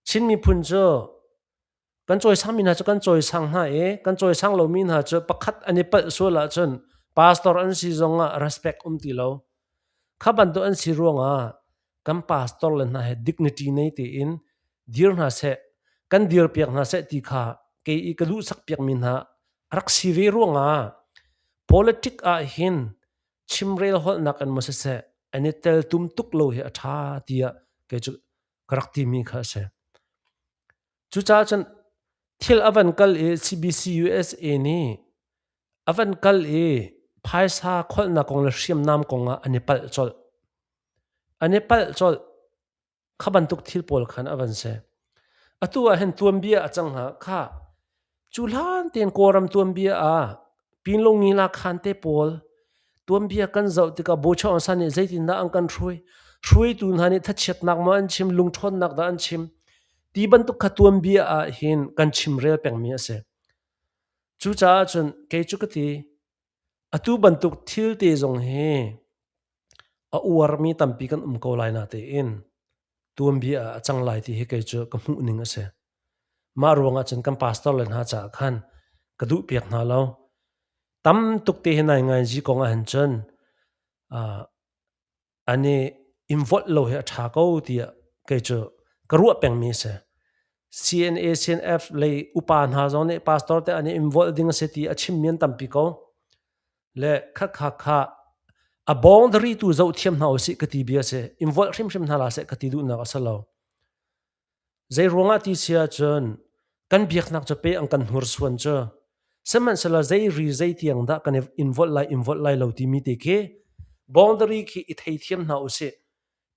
Chin miphun cu kan cawisangmi hna cu kan cawisang hna i kan cawisang lomi hna cu pakhat an i palh sual ahcun pastor an si zongah respect um ti lo. Kha bantuk an si ruangah kan pastor le hna he dignity nei tein dir hna seh, kan dirpiak hna seh ti kha kei i ka duhsak piakmi hna rak si ve ruangah politic ah hin chimrel holhnak in maw siseh an i teltum tuk lo hi a ṭha tiah kei cu ka rak timi kha a si. Cucaah cun thil a van kal i CBC USA nih a van kal i phaisa kholhnak kong le hriamnam kong ah an i palh colh. An i palh colh. Kha bantuk thil pawl khan a van si. Atu ah hin tuanbia a cang hnga. Kha cu hlan tein Kawlram tuanbia ah Pinlung la khan te pawl tuanbia kan zoh tikah Bocha Aung San nih zeitindah an kan hruai? Hruaitu hna nih thachiatnak maw an chim, lungṭhawnnak dah an chim? Ti bantuk kha tuanbia ah hin kan chimrel pengmi a si. Cucaah cun kei cu ka ti, atu bantuk thil te zong hi a uarmi tampi kan um ko lai natein tuanbia ah a cang lai ti hi kei cu ka hmuh ning a si. Mah ruangah cun kan pastor le hna caah khan ka duh piak hna lo. Tam tuk te hi nai ngai zi kong ah hin cun an i involve lo hi a ṭha ko tiah kei cu ka ruah pengmi a si. CNA, CNF lei upa hna zong nih pastor te an i involve ding a si ti a chimmi an tampi ko. Le khakha kha a boundary tu zoh thiam hna usih ka ti bia si. Involve hrimhrim hna la seh ka ti duhnak a si lo. Zei ruangah ti si ahcun kan biaknak cu pe an kan hnursuan cu. Sihmanhsehlaw zei ri zei tiang dah kan i involve lai involve lai lo timi te khi boundary khi i theithiam hna usih,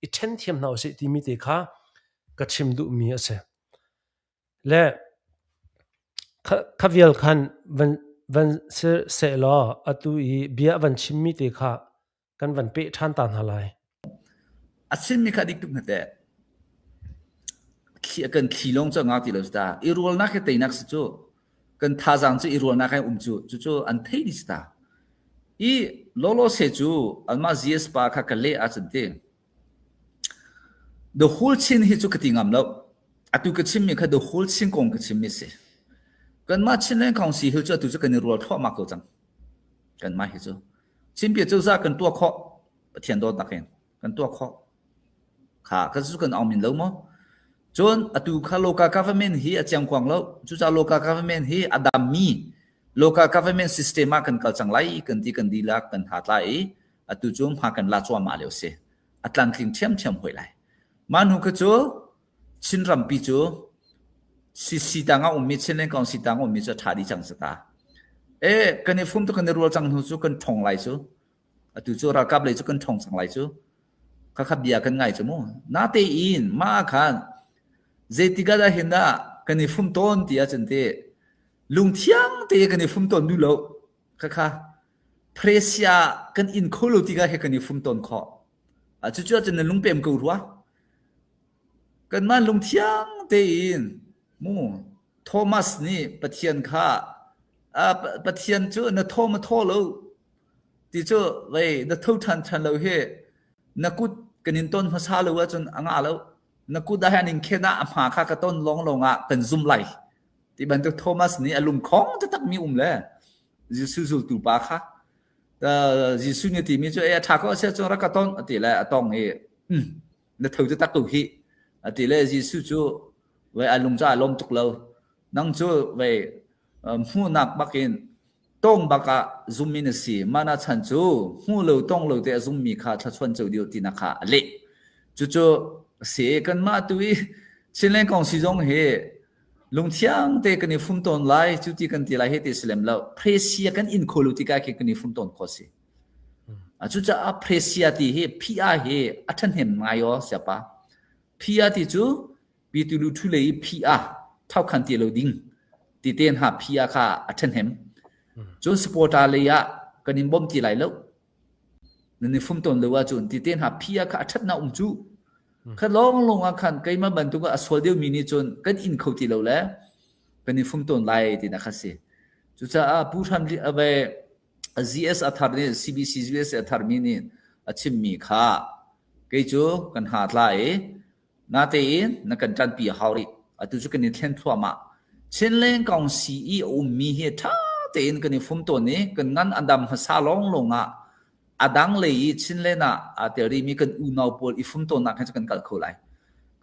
i ṭhen thiam hna usih timi te kha ka chim duhmi a si. Le kha vial khan van van si sehlaw atu i bia van chimmi te kha kan van peh ṭhan ta hna lai. A chimmi kha dik tuk hna teh. Thli kan thli lawng cu a ngau ti lo ta. I rualnak hi teinak si cu. Kan thazaang cu i rualnak ai um cu. Cucu an thei dih ta. I lawlaw se cu anmah GS pa kha ka leh ahcun ti. The whole Chin hi cu ka ti ngam lo. Atu ka chimmi kha the whole Chin kong ka chimmi si. Kanmah Chinland Council hi cu atu cu kan i rual thluahmah ko cang. Kanmah hi cu. Chinpia cozah kan tuah khawh. Pathian dawtnak in kan tuah khawh. Kha ka cu kan aung min lo maw? Cun atu kha local government hi a ciangkuang lo. Cucaah local government hi a dammi local government system ah kan kal cang lai kan ti kan dihlak kan ha tla i atu cu hma kan la cuahmah lio si. A tlantling ṭhiamṭhiam hoi lai. Mah hnu kha cu Chin rampi cu CC tang ah ummi Chinland Council tang ummi cu a ṭha dih cang si ta. E kan i fum tu kan i rual cang hnu cu kan ṭhong lai cu. Atu cu ralkap lei cu kan ṭhong cang lai cu. Khakha bia kan ngai cu mu. Natein mah khan zeitik ah dah hin dah kan i fum tawn ti ahcun te lungthiang te kan i fum tawn duh lo. Khakha Presia kan in kho lo tikah he kan i fum tawn khawh. Cucu ahcun na lungpem ko rua. Kanmah lungthiang tein mu Thomas nih Pathian kha Pathian cu na thaw ma thaw lo ti cu vei na tho ṭhan ṭhan lo hi na kut kan in ton hmasa lo ahcun a ngah lo. Na kut ah hin in khen ah a hma kha ka ton lawnglawng ah kan zum lai. Ti bantuk Thomas nih a lungkhong taktak mi um le Jesuh zultu pa kha Jesuh nih timi cu a ṭha ko a si ahcun rak ka ton a ti le a tong i na tho taktak ko hih a ti le Jesuh cu vei a lung cu aa lawm tuk lo. Nang cu vei hmuhnak bakin tong bak ah zummi na si. Mah na chan cu hmu lo tong lo te a zummi kha thluachuan co dih tinak kha a leh. Cucu si kanmah tu i Chinland kong si zong hi lungthiang te kan i fum tawn lai cu ti kan ti lai he ti si lem lo. Presia kan in kho lo tikah khi kan i fum tawn kho si. Cucaah presia ti hi PR hi a ṭhahnem ngai aw siapa. PR ti cu pitulu ṭhu lei i PR thokhan ti lo ding ti ten ha PR kha a ṭhahnem. Cun supporter lei ah kan in bawm ti lai lo. Nan i fum tawn lo ahcun ti ten ha PR kha a ṭhatnak um cu. Kha lawnglawng ah khan keimah bantuk a sual deuhmi nih cun kan in kho ti lo le kan i fum tawn lai ti na kha si. Cucaah Pu Hram ZS a thar nih CBC US a tharmi nih a chimmi kha kei cu kan ha tla i natein na kan ṭanpi a hau rih. Atu cu kan i thlen thluahmah. Chinleng kong CE a ummi hi ṭha tein kan i fum tawn i kan ngan a dam hmasa lawnglawng ah a dang lei i Chinland ah aa tel rihmi kan unau pawl i fum tawnnak he cu kan kal kho lai.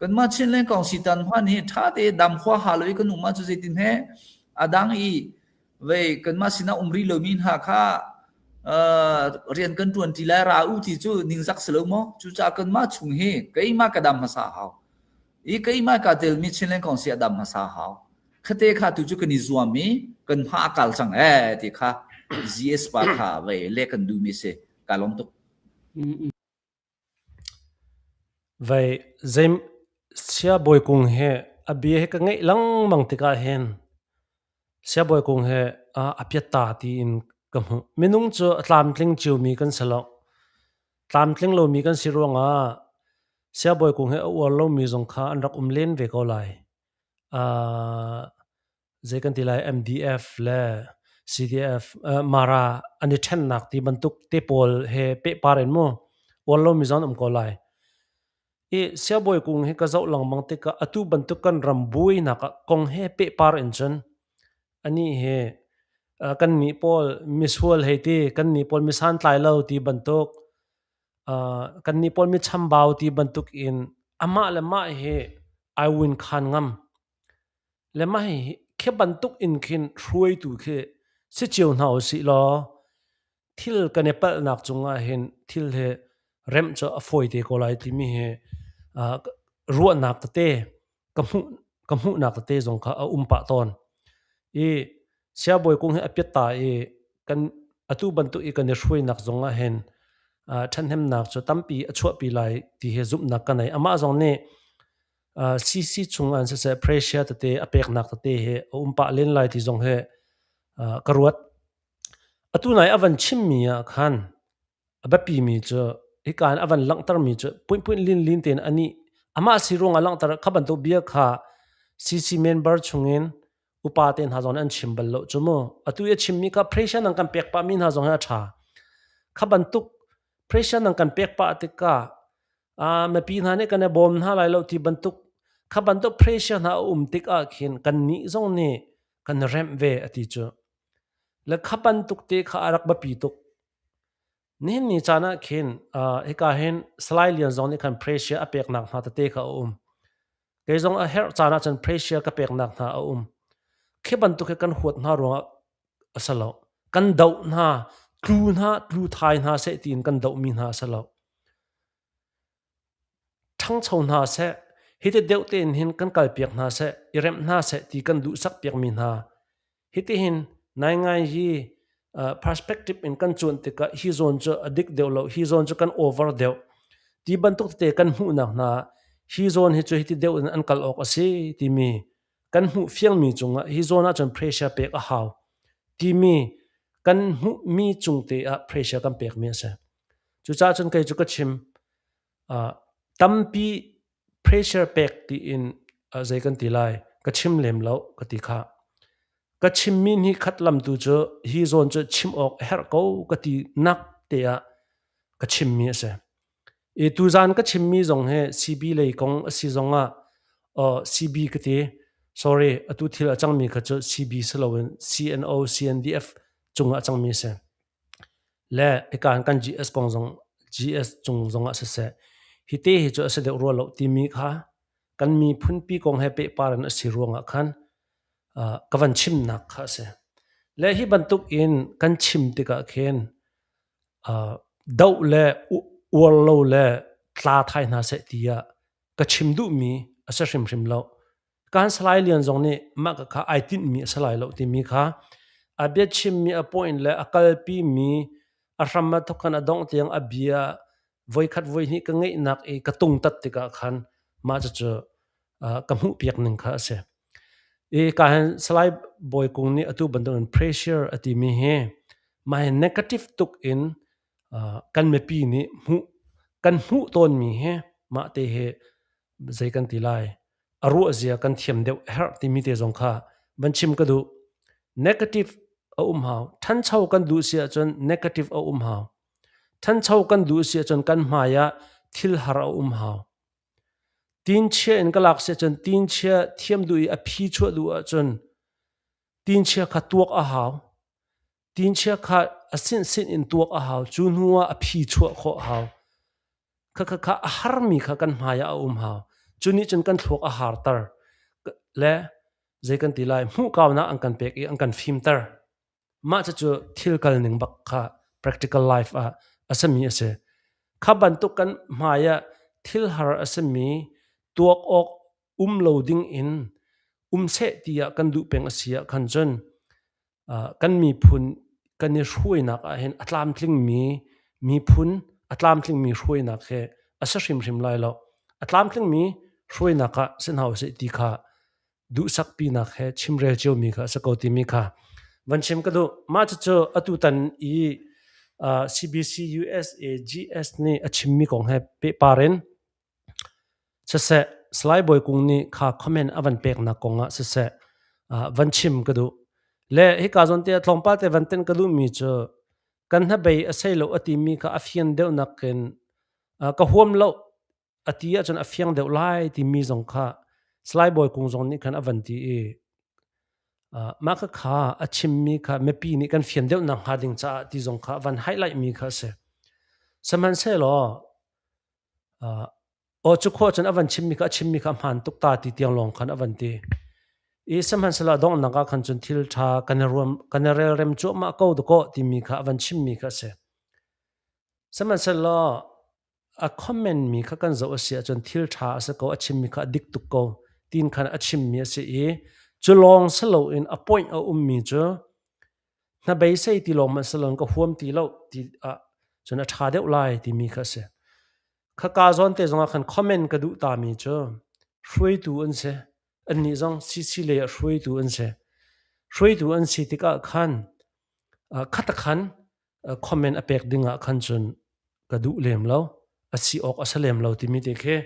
Kanmah Chinland kong si tan hman hi ṭha te dam huaha lo i kan um ahcun zeitin he a dang i vei kanmah sinah um rih lomi hna kha rian kan ṭuan ṭi lai ra u ti cu ningzak si lo maw? Cucaah kanmah chung hi keimah ka dam hmasa hau. I keimah ka telmi Chinland kong si a dam hmasa hau. Khate kha tu cu kan i zuam i kan hma a kal cang ee ti kha GS pa kha vei le kan duhmi si. Ka lawm tuk. Vei zeim Siabawi Kung he a bia hi ka ngeih lengmang tikah hin Siabawi Kung he a piatta tiin ka hmuh. Minung cu a tlamtling ciomi kan si lo. Tlamtling lomi kan si ruangah Siabawi Kung he a uar lomi zong kha an rak um len ve ko lai. Zei kan ti lai MDF le CDF Mara an i ṭhennak ti bantuk te pawl he pehpar in mu uar lomi zong an um ko lai. I Siabawi Kung hi ka zoh lengmang tikah atu bantuk kan ram buainak ah kong he pehpar in cun anih hi kannih pawl misual hei ti, kannih pawl mi santlai lo ti bantuk kannih pawl mi chambau ti bantuk in amah le mah hi ai win khan ngam. Le mah hi khi bantuk in khin hruaitu khi si cio hna usih law thil kan i palhnak cungah hin thil hi remh cu a fawi te ko lai timi hi ruahnak tete ka hmuh ka hmuhnak tete zong kha a um pah tawn. I Siabawi Kung hi a piatta i kan atu bantuk i kan i hruainak zong ah hin ṭhathnemnak cu tampi a chuahpi lai ti hi zumhnak ka nei. Amah zong nih CC chung an siseh pressure tete a peknak tete hi a um pah len lai ti zong hi ka ruat. Atu nai a van chimmi ah khan a biapimi cu hika in a van langhtermi cu puinpuin linlin tein anih amah si ruangah langhter kha bantuk bia kha CC member chungin Upa te hna zong nih an chim bal lo cu mu. Atu i a chimmi kha pressure nan kan pek pahmi hna zong hi a ṭha. Kha bantuk pressure nan kan pek pah tikah mipi hna nih kan i bawm hna lai lo ti bantuk kha bantuk pressure hna a um tik ah khin kannih zong nih kan remh ve a ti cu. Le kha bantuk te kha a rak biapi tuk. Nihin ni caan ah khin hika hin Salai Lian zong nih khan pressure a peknak hna tete kha a um. Kei zong a herh caan ahcun pressure ka peknak hna a um. Khi bantuk hi kan huat hna ruangah a si lo. Kan doh hna, tlu hna, tlu thai hna seh tiin kan dohmi hna a si lo. Ṭhangcho hna seh, hiti deuh tein hin kan kalpiak hna seh, i remh hna seh ti kan duhsak piakmi hna. Hitihin naingai hi perspective in kan cuanh tikah hi zawn cu a dik deuh lo, hi zawn cu kan over deuh. Ti bantuk tete kan hmuhnak hna hi zawn hi cu hiti deuh in an kal awk a si timi kan hmuh fiangmi cungah hi zawn ahcun pressure pek a hau timi kan hmuhmi cung te ah pressure kan pekmi a si. Cucaah cun kei cu ka chim tampi pressure pek tiin zei kan ti lai ka chim lem lo ka ti kha. Ka chimmi nih khat lam tu cu hi zawn cu chim awk a herh ko ka ti nak te ah ka chimmi a si. I tuzan ka chimmi zong hi CB lei kong a si zong ah CB ka ti sorry atu thil a cangmi kha cu CB si loin CNO CNDF cungah a cangmi a si. Le hika kan GS kong zong GS cung zong ah siseh hi te hi cu a si deuh rua lo timi kha kan miphunpi kong he pehpar in a si ruangah khan ka van chimnak kha a si. Le hi bantuk in kan chim tikah khin doh le uar lo le tla thai hna seh tiah ka chim duhmi a si hrimhrim lo. Kan Salai Lian zong nih mah kha ai tinhmi a si lai lo timi kha a biachimmi a point le a kalpimi a hram a thawk khan a dongh tiang a bia voikhat voihnih ka ngeihnak i ka tungtat tikah khan mah cucu ka hmuhpiak ning kha a si. I ka hin Salai Bawi Kung nih atu bantukin pressure a timi hi mah hi negative tuk in kan mipi nih hmuh kan hmuh tawnmi hi mah te hi zei kan ti lai a ruah zia kan thiam deuh a herh timi te zong kha van chim ka duh. Negative a um hau. Ṭhancho kan duh si ahcun negative a um hau. Ṭhancho kan duh si ahcun kan hmai ah thil har a um hau. Tinchia in ka lak si ahcun tinchia thiam duh i a phi chuah duh ahcun tinchia kha tuak a hau. Tinchia kha a sinsin in tuak a hau. Cu hnu ah a phi chuah khawh a hau. Khakha kha a harmi kha kan hmai ah a um hau. Cu nih cun kan thluak a harter. Le zei kan ti lai hmuhkaunak an kan pek i an kan fimter. Mah cucu thil kal ning bak kha practical life ah a simi a si. Kha bantuk kan hmai ah thil har a simi tuak awk um lo ding in um seh tiah kan duh peng a si ah khan cun kan miphun kan i hruainak ah hin a tlamtlingmi miphun a tlamtlingmi hruainak hi a si hrimhrim lai lo. A tlamtlingmi hruainak ah si hna usih ti kha duhsakpinak he chimrel ciomi kha a si ko timi kha van chim ka duh. Mah cucu atutan i CBC USA GS nih a chimmi kong he pehpar in siseh Salai Bawi Kung nih kha comment a van peknak kong ah siseh van chim ka duh. Le hika zawn te ah tlawmpal te van tenh ka duhmi cu kan hnabei a sei lo a timi kha a fian deuhnak in ka huam lo a ti ahcun a fiang deuh lai timi zong kha Salai Bawi Kung zong nih khan a van ti i mah kha a chimmi kha mipi nih kan fian deuh nak hnga ding caah ti zong kha van highlight mi kha a si. Sihmanhsehlaw aw cu khua cun a van chimmi kha a chimmi kha a hmaan tuk ta ti tiang lawng khan a van ti. I sihmanhsehlaw donghnak ah khan cun thil ṭha kan i ruam kan i relrem cuahmah ko dakaw timi kha a van chimmi kha a si. Sihmanhsehlaw a comment mi kha kan zoh a si ahcun thil ṭha a si ko, a chimmi kha a dik tuk ko tiin khan a chimmi a si i cu lawng si loin a point a ummi cu hnabeisei ti lawng hmanh si loin ka huam ti lo ti ah cun a ṭha deuh lai timi kha a si. Khaka zawn te zongah khan comment ka duh tami cu hruaitu an si. Annih zong CC lei ah hruaitu an si. Hruaitu an si tikah khan khatakhan comment a pek ding ah khan cun ka duh lem lo a si awk a si lem lo timi te khi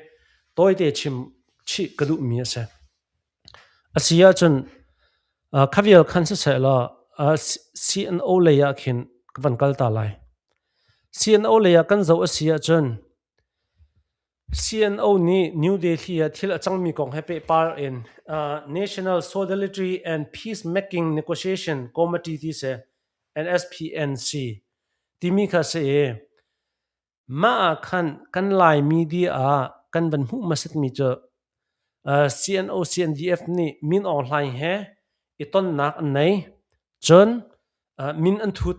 tawite chim chih ka duhmi a si. A si ahcun Kha vial khan siseh law CNO lei ah khin ka van kal ta lai. CNO lei ah kan zoh a si ahcun CNO nih New Delhi ah thil a cangmi kong he pehpar in National Solidarity and Peacemaking Negotiation Committee ti si NSPNC timi kha si i mah ah khan kan Lai media ah kan van hmuh hmasatmi cu CNO CNDF nih Min Aung Hlaing he i tonnak an nei. Cun min an thut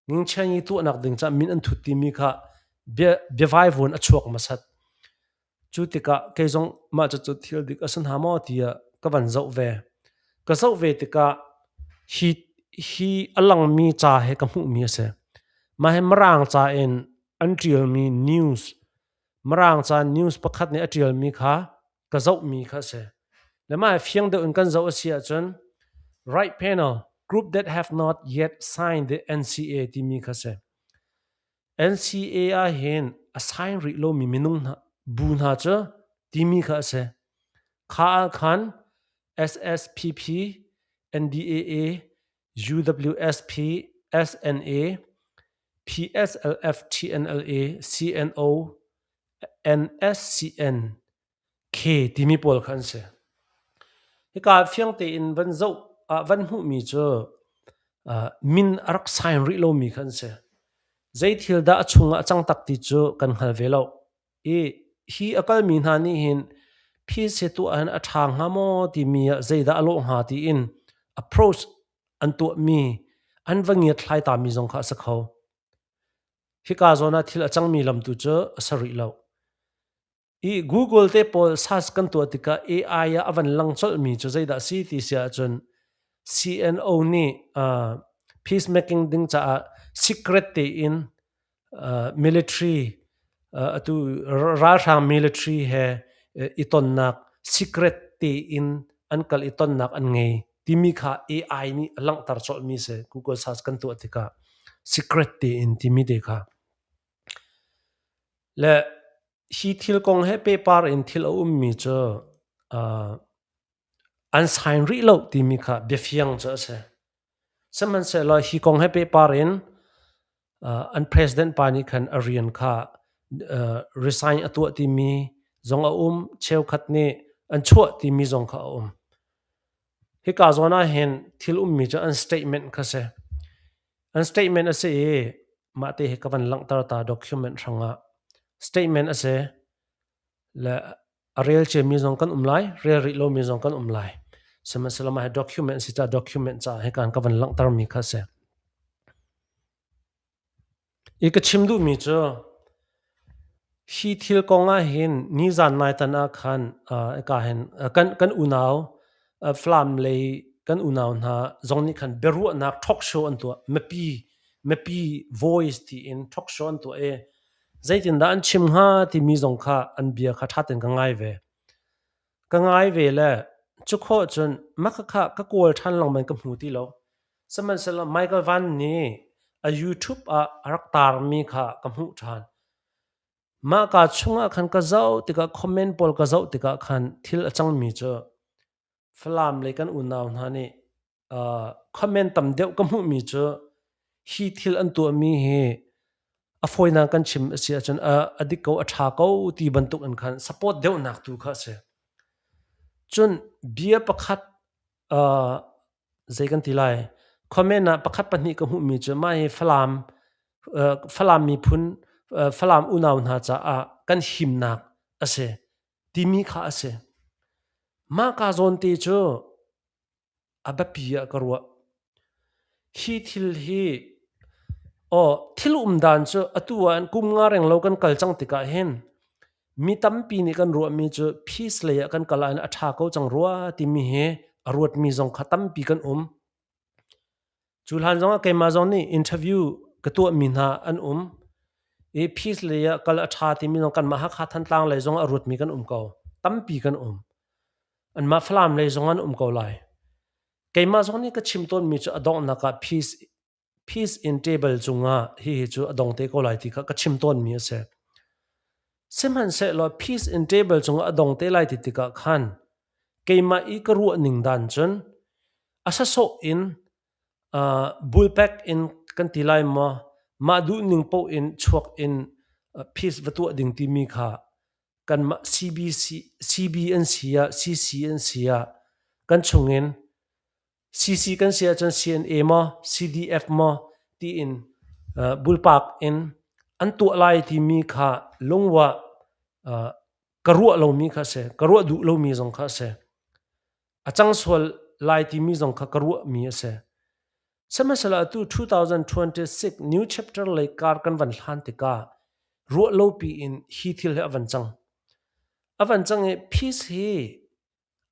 Ngingchiangi tuahnak ding caah min an thut timi kha biavaivuan a chuak hmasat. Cu tikah kei zong mah cucu thil dik a si hna maw tiah ka van zoh ve. Ka zoh ve tikah hi, hi a langmi ca he ka hmuhmi a si. Mah hi Mirang ca in an ṭialmi news, Mirang ca news pakhat nih a ṭialmi kha ka zohmi kha a si. Le mah hi fiang deuh in kan zoh a si ahcun right panel group that have not yet signed the NCA timi kha si. NCA ah hin a sign rih lomi minung hna bu hna cu timi kha a si. Kha ah khan SSPP, NDAA, UWSP, SNA, PSLF, TNLA, CNO, NSCN, K timi pawl kha an si. Hika fiang tein van zoh ah van hmuhmi cu min a rak sign rih lomi kha an si. Zei thil dah a chungah a cang tak ti cu kan hngal ve lo. I hi a kalmi hna nih hin peace hi tuah hin a ṭha hnga maw timi ah zeidah a lawh hnga tiin approach an tuahmi an va ngiatthlai tami zong kha a si kho. Hika zawn ah thil a cangmi lam tu cu a si rih lo. I Google te pawl search kan tuah tikah AI ah a van lang colhmi cu zeidah a si ti si ahcun CNO nih peacemaking ding caah secret tein military atu ralhrang military he i tonnak secret tein an kal i tonnak an ngei timi kha AI nih a langhter colhmi si Google search kan tuah tikah secret tein timi te kha. Le hi thil kong he pehpar in thil a ummi cu an sign rih lo timi kha biafiang cu a si. Sihmanhsehlaw hi kong he pehpar in an president pa nih khan a rian kha resign a tuah timi zong a um, cheukhat nih an chuah timi zong kha a um. Hika zawn ah hin thil ummi cu an statement kha si. An statement a si i mahte hi ka van langhter ta document hrangah statement a si le a rel ciami zong kan um lai, rel rih lomi zong kan um lai. Sihmanhsehlaw mah hi document a si caah document caah hikan ka van langhtermi kha a si. I ka chim duhmi cu hi thil kong ah hin nizan naitan ah khan hika hin kan unau Falam lei kan unau hna zong nih khan biaruahnak talk show an tuah. Mipi mipi voice tiin talk show an tuah i zeitindah an chim hnga timi zong kha an bia kha ṭha tein ka ngai ve. Ka ngai ve le cu khawh cun mah khakha ka kawl ṭhan lengmang ka hmu ti lo. Sihmanhsehlaw Michael Van nih a YouTube ah a rak taarmi kha ka hmuh ṭhan. Mah kaa chungah khan ka zoh tikah comment pawl ka zoh tikah khan thil a cangmi cu Falam lei kan unau hna nih comment tam deuh ka hmuhmi cu hi thil an tuahmi hi a fawinak kan chim a si ahcun a dik ko a ṭha ko ti bantuk in khan support deuhnak tu kha a si. Cun bia pakhat zei kan ti lai comment ah pakhat pahnih ka hmuhmi cu mah hi Falam Falam miphun Falam unau hna caah kan himnak a si timi kha a si. Mah ka zawn te cu a biapi ah ka ruah. Hi thil hi aw thil um dan cu atu ah kum nga reng lo kan kal cang tikah hin mi tampi nih kan ruahmi cu peace lei ah kan kal ahhin a ṭha ko cang rua timi hi a ruatmi zong kha tampi kan um. Cu hlan zongah keimah zong nih interview ka tuahmi hna an um i peace lei ah kal a ṭha timi zong kanmah Hakha Thantlang lei zong a ruatmi kan um ko. Tampi kan um. Anmah Falam lei zong an um ko lai. Keimah zong nih ka chim tawnmi cu a donghnak ah peace peace in table cungah hihi cu a dong te ko lai ti kha ka chim tawnmi a si. Sihmanhsehlaw peace in table cungah a dong te lai ti tikah khan keimah i ka ruah ning dan cun. A sasawh in bulpek in kan ti lai maw, mah duhning paoh in chuak in peace va tuah ding timi kha kanmah CBC, CB an si ah, CC an si ah kan chungin CC kan si ahcun CNA maw, CDF maw tiin bulpak in an tuah lai timi kha lungwah ka ruah lomi kha a si. Ka ruah duh lomi zong kha a si. A cang sual lai timi zong kha ka ruahmi a si. Sihmanhsehlaw atu 2026 new chapter lei kar kan van hlan tikah ruah lopi in hi thil hi a van cang. A van cang i peace hi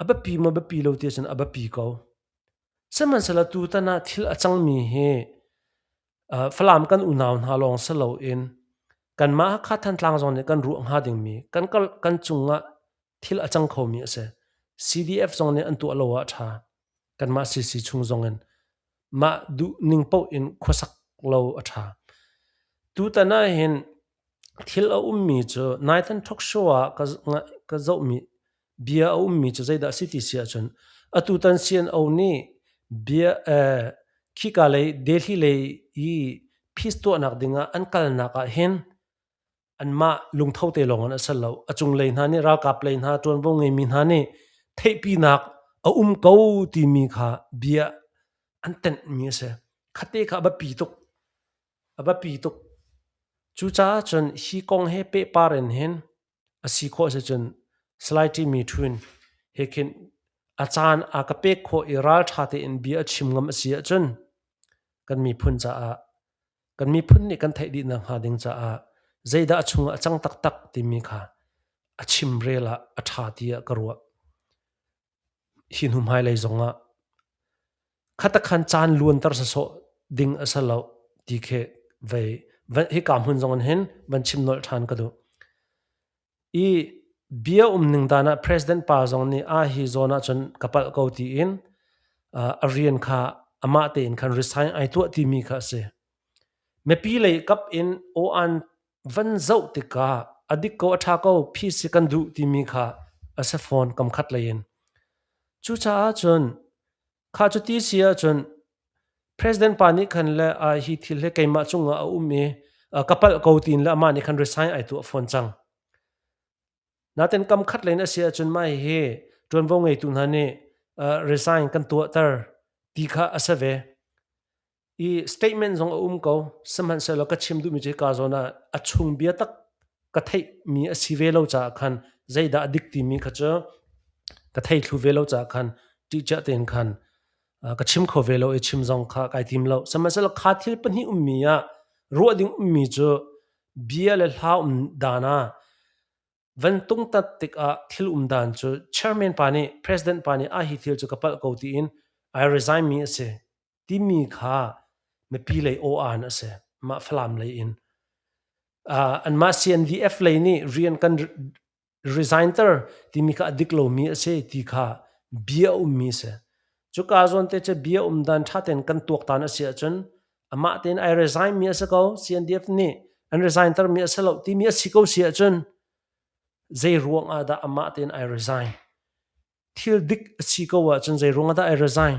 a biapi maw biapi lo ti ahcun a biapi ko. Sihmanhsehlaw tutan ah thil a cangmi hi Falam kan unau hna lawng si loin kanmah Hakha Thantlang zong nih kan ruah hnga dingmi kan kan cungah thil a cang khomi a si. CDF zong nih an tuah lo ah a ṭha. Kanmah CC chung zong in mah duh ning paoh in khuasak lo a ṭha. Tutan ah hin thil a ummi cu naitan talk show ah ka zohmi bia a ummi cu zeidah a si ti si ahcun atutan CNO nih bia khika lei Delhi lei i peace tuahnak dingah an kalnak ah hin anmah lungtho te lawng in a si lo. A cunglei hna nih ralkap lei hna ṭuanvo ngeimi hna nih theihpinak a um ko timi kha bia an tenhmi a si. Khate kha a biapi tuk. A biapi tuk. Cucaah cun hi kong he pehpar in hin a si khawh si cun Salai Timi Ṭhun he khin a caan a ka pek khawh i ralṭha tein bia a chim ngam a si ahcun kan miphun caah kan miphun nih kan theih dih nakhnga ding caah zeidah a chungah a cang taktak timi kha a chimrel ah a ṭha tiah ka ruah. Hi hnu hmailei zongah khatakhan caan luanter sasawh ding a si lo ti khi vei hika hmun zong in hin van chim nolh ṭhan ka duh. I bia umning dan ah President pa zong nih a hi zawn ahcun ka palh ko tiin a rian kha amah tein khan resign ai tuah timi kha a si. Mipi lei kap in aw-an van zoh tikah a dik ko a ṭha ko peace si kan duh timi kha a si fawn kam khat lei in. Cucaah cun kha cu ti si ahcun President pa nih khan le hi thil hi keimah cungah a um i ka palh ko tiin le amah nih khan resign ai tuah fawn cang. Natin kam khat len a si ahcun mah hihi ṭuanvo ngeitu hna nih resign kan tuahter ti kha a si ve. I statement zong a um ko. Sihmanhsehlaw ka chim duhmi cu hika zawn ah a chung bia tak ka theihmi a si ve lo caah khan zeidah a dik timi kha cu ka thei thlu ve lo caah khan ṭihciah tein khan ka chim kho ve lo i chim zong kha kai tim lo. Sihmanhsehlaw kha thil pahnih ummi ah ruah ding ummi cu bia le hla um dan ah van tungtat tikah thil um dan cu chairman pa nih president pa nih ah hi thil cu ka palh ko tiin ai resign mi a si timi kha mipi lei aw-aan a si mah Falam lei in anmah CNDF lei nih rian kan resign ter timi kha a dik lomi a si ti kha bia a ummi a si. Cuka zawn te cu bia um dan ṭha tein kan tuaktan a si ahcun amah tein ai resign mi a si ko CNDF nih an resign ter mi a si lo timi a si ko si ahcun zei ruang ah dah amah tein ai resign thil dik a si ko ahcun zei ruang ah dah ai resign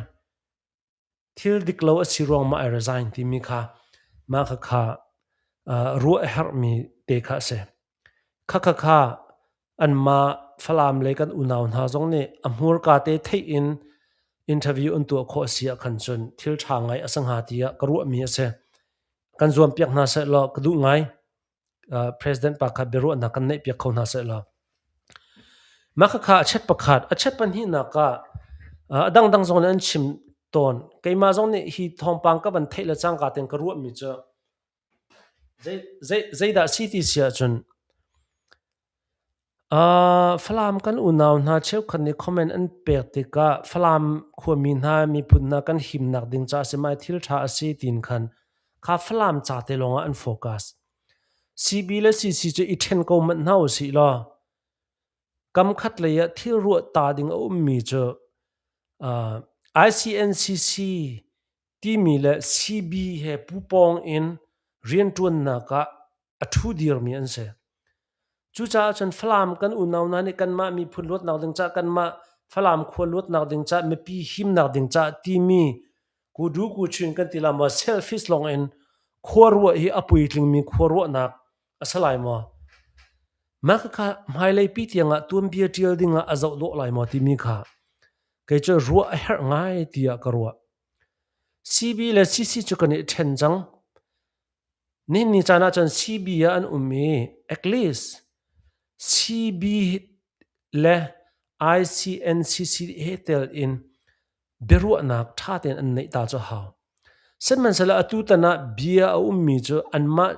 Thil dik lo a si ruang ma ai resign timi kha mah khakha ruah a herhmi te kha a si. Khakha kha anmah Falam lei kan unau hna zong nih a hmurka te theih in interview an tuah khawh a si ah khan cun thil ṭha ngai a si hnga tiah ka ruahmi a si. Kan zuampiak hna seh law ka duh ngai. President pa kha biaruahnak kan neihpiak kho hna seh law. Mah khakha a chet pakhat, a chet pahnihnak ah a dangdang zong nih an chim tawn. Keimah zong nih hi thawngpang ka van theih le cangka tein ka ruahmi cu zeidah si ti si ahcun Falam kan unau hna cheukhat nih comment an pek tikah Falam khuami hna miphun hna kan himnak ding caah si mai thil ṭha a si tiin khan kha Falam ca te lawngah an focus. CB le CC cu i ṭhen ko manh hna usih law kam khat lei ah thil ruah ta ding a ummi cu ICNCC timi le CB he pupawng in rianṭuannak ah a ṭhu dirmi an si. Cucaah cun Falam kan unau hna nih kanmah miphun luatnak ding caah kanmah Falam khua luatnak ding caah mipi himnak ding caah timi kudu kuchin kan ti la maw selfish lawng in khua ruah hi a puitlingmi khua ruahnak a si lai maw? Mah khakha hmailei pi tiangah tuanbia ṭial dingah a zoh dawh lai maw timi kha kei cu ruah a herh ngai tiah ka ruah. CB le CC cu kan i ṭhen cang. Nihin ni caan ahcun CB ah an um i at least CB le ICNCC he tel in biaruahnak ṭha tein an neih ta cu a hau. Sihmanhsehlaw atu tan ah bia a ummi cu anmah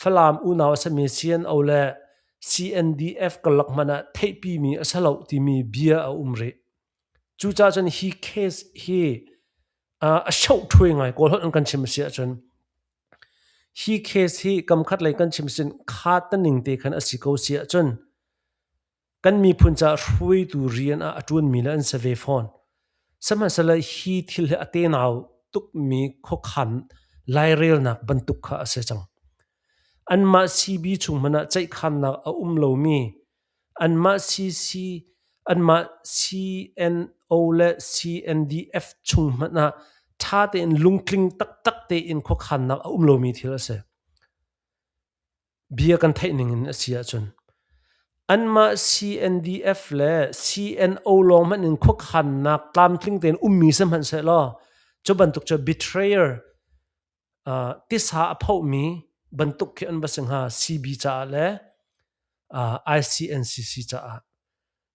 Falam unau a simi CNO le CNDF karlak hmanh ah theihpimi a si lo timi bia a um rih. Cucaah cun hi case hi a shohṭhui ngai. Kawl holh in kan chim a si ahcun hi case hi kamkhat lei kan chim sin kha taning te khan a si ko si ahcun kan miphun caah hruaitu rian ah a ṭuanmi le an si ve fawn. Sihmanhsehlaw hi thil hi a tenau tukmi khuakhan lairelnak bantuk kha a si cang. Anmah CB chung hmanh ah ceihkhannak a um lomi anmah CC, anmah CNO le CNDF chung hmanh ah ṭha tein lungtling taktak tein khuakhannak a um lomi thil a si. Bia kan theih ning in a si ahcun anmah CNDF le CNO lawng hmanh in khuakhannak tlamtling tein ummi si hmanhsehlaw cu bantuk cu betrayer tisa a phohmi bantuk khi an va si hnga CB caah le ICNCC caah.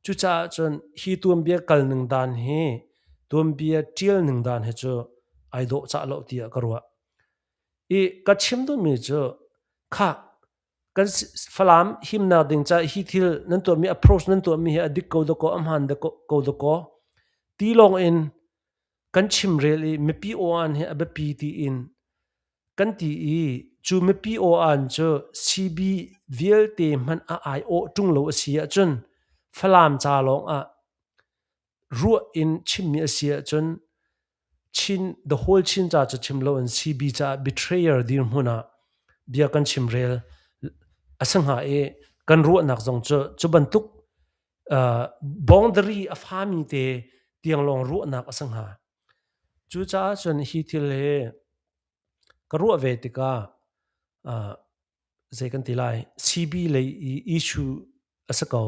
Cucaah cun hi tuanbia kal ning dan hi tuanbia ṭial ning dan hi cu ai dawh cah lo tiah ka ruah. I ka chim duhmi cu khah kan Falam himnak ding caah hi thil nan tuahmi approach nan tuahmi hi a dik ko dakaw a hmaan ko dakaw ti lawng in kan chimrel i mipi aw-an hi a biapi tiin kan ti i cu mipi aw-an cu CB vialte hmanh a aiawh ṭung lo a si ahcun Falam ca lawng ah ruah in chimmi a si ahcun Chin the whole Chin ca cu chim loin CB caah betrayer dirhmun ah bia kan chimrel a si hnga i kan ruahnak zong cu cu bantuk boundary a fami te tiang lawng ruahnak a si hnga. Cucaah cun hi thil hi ka ruah ve tikah zei kan ti lai CB lei i issue a si ko.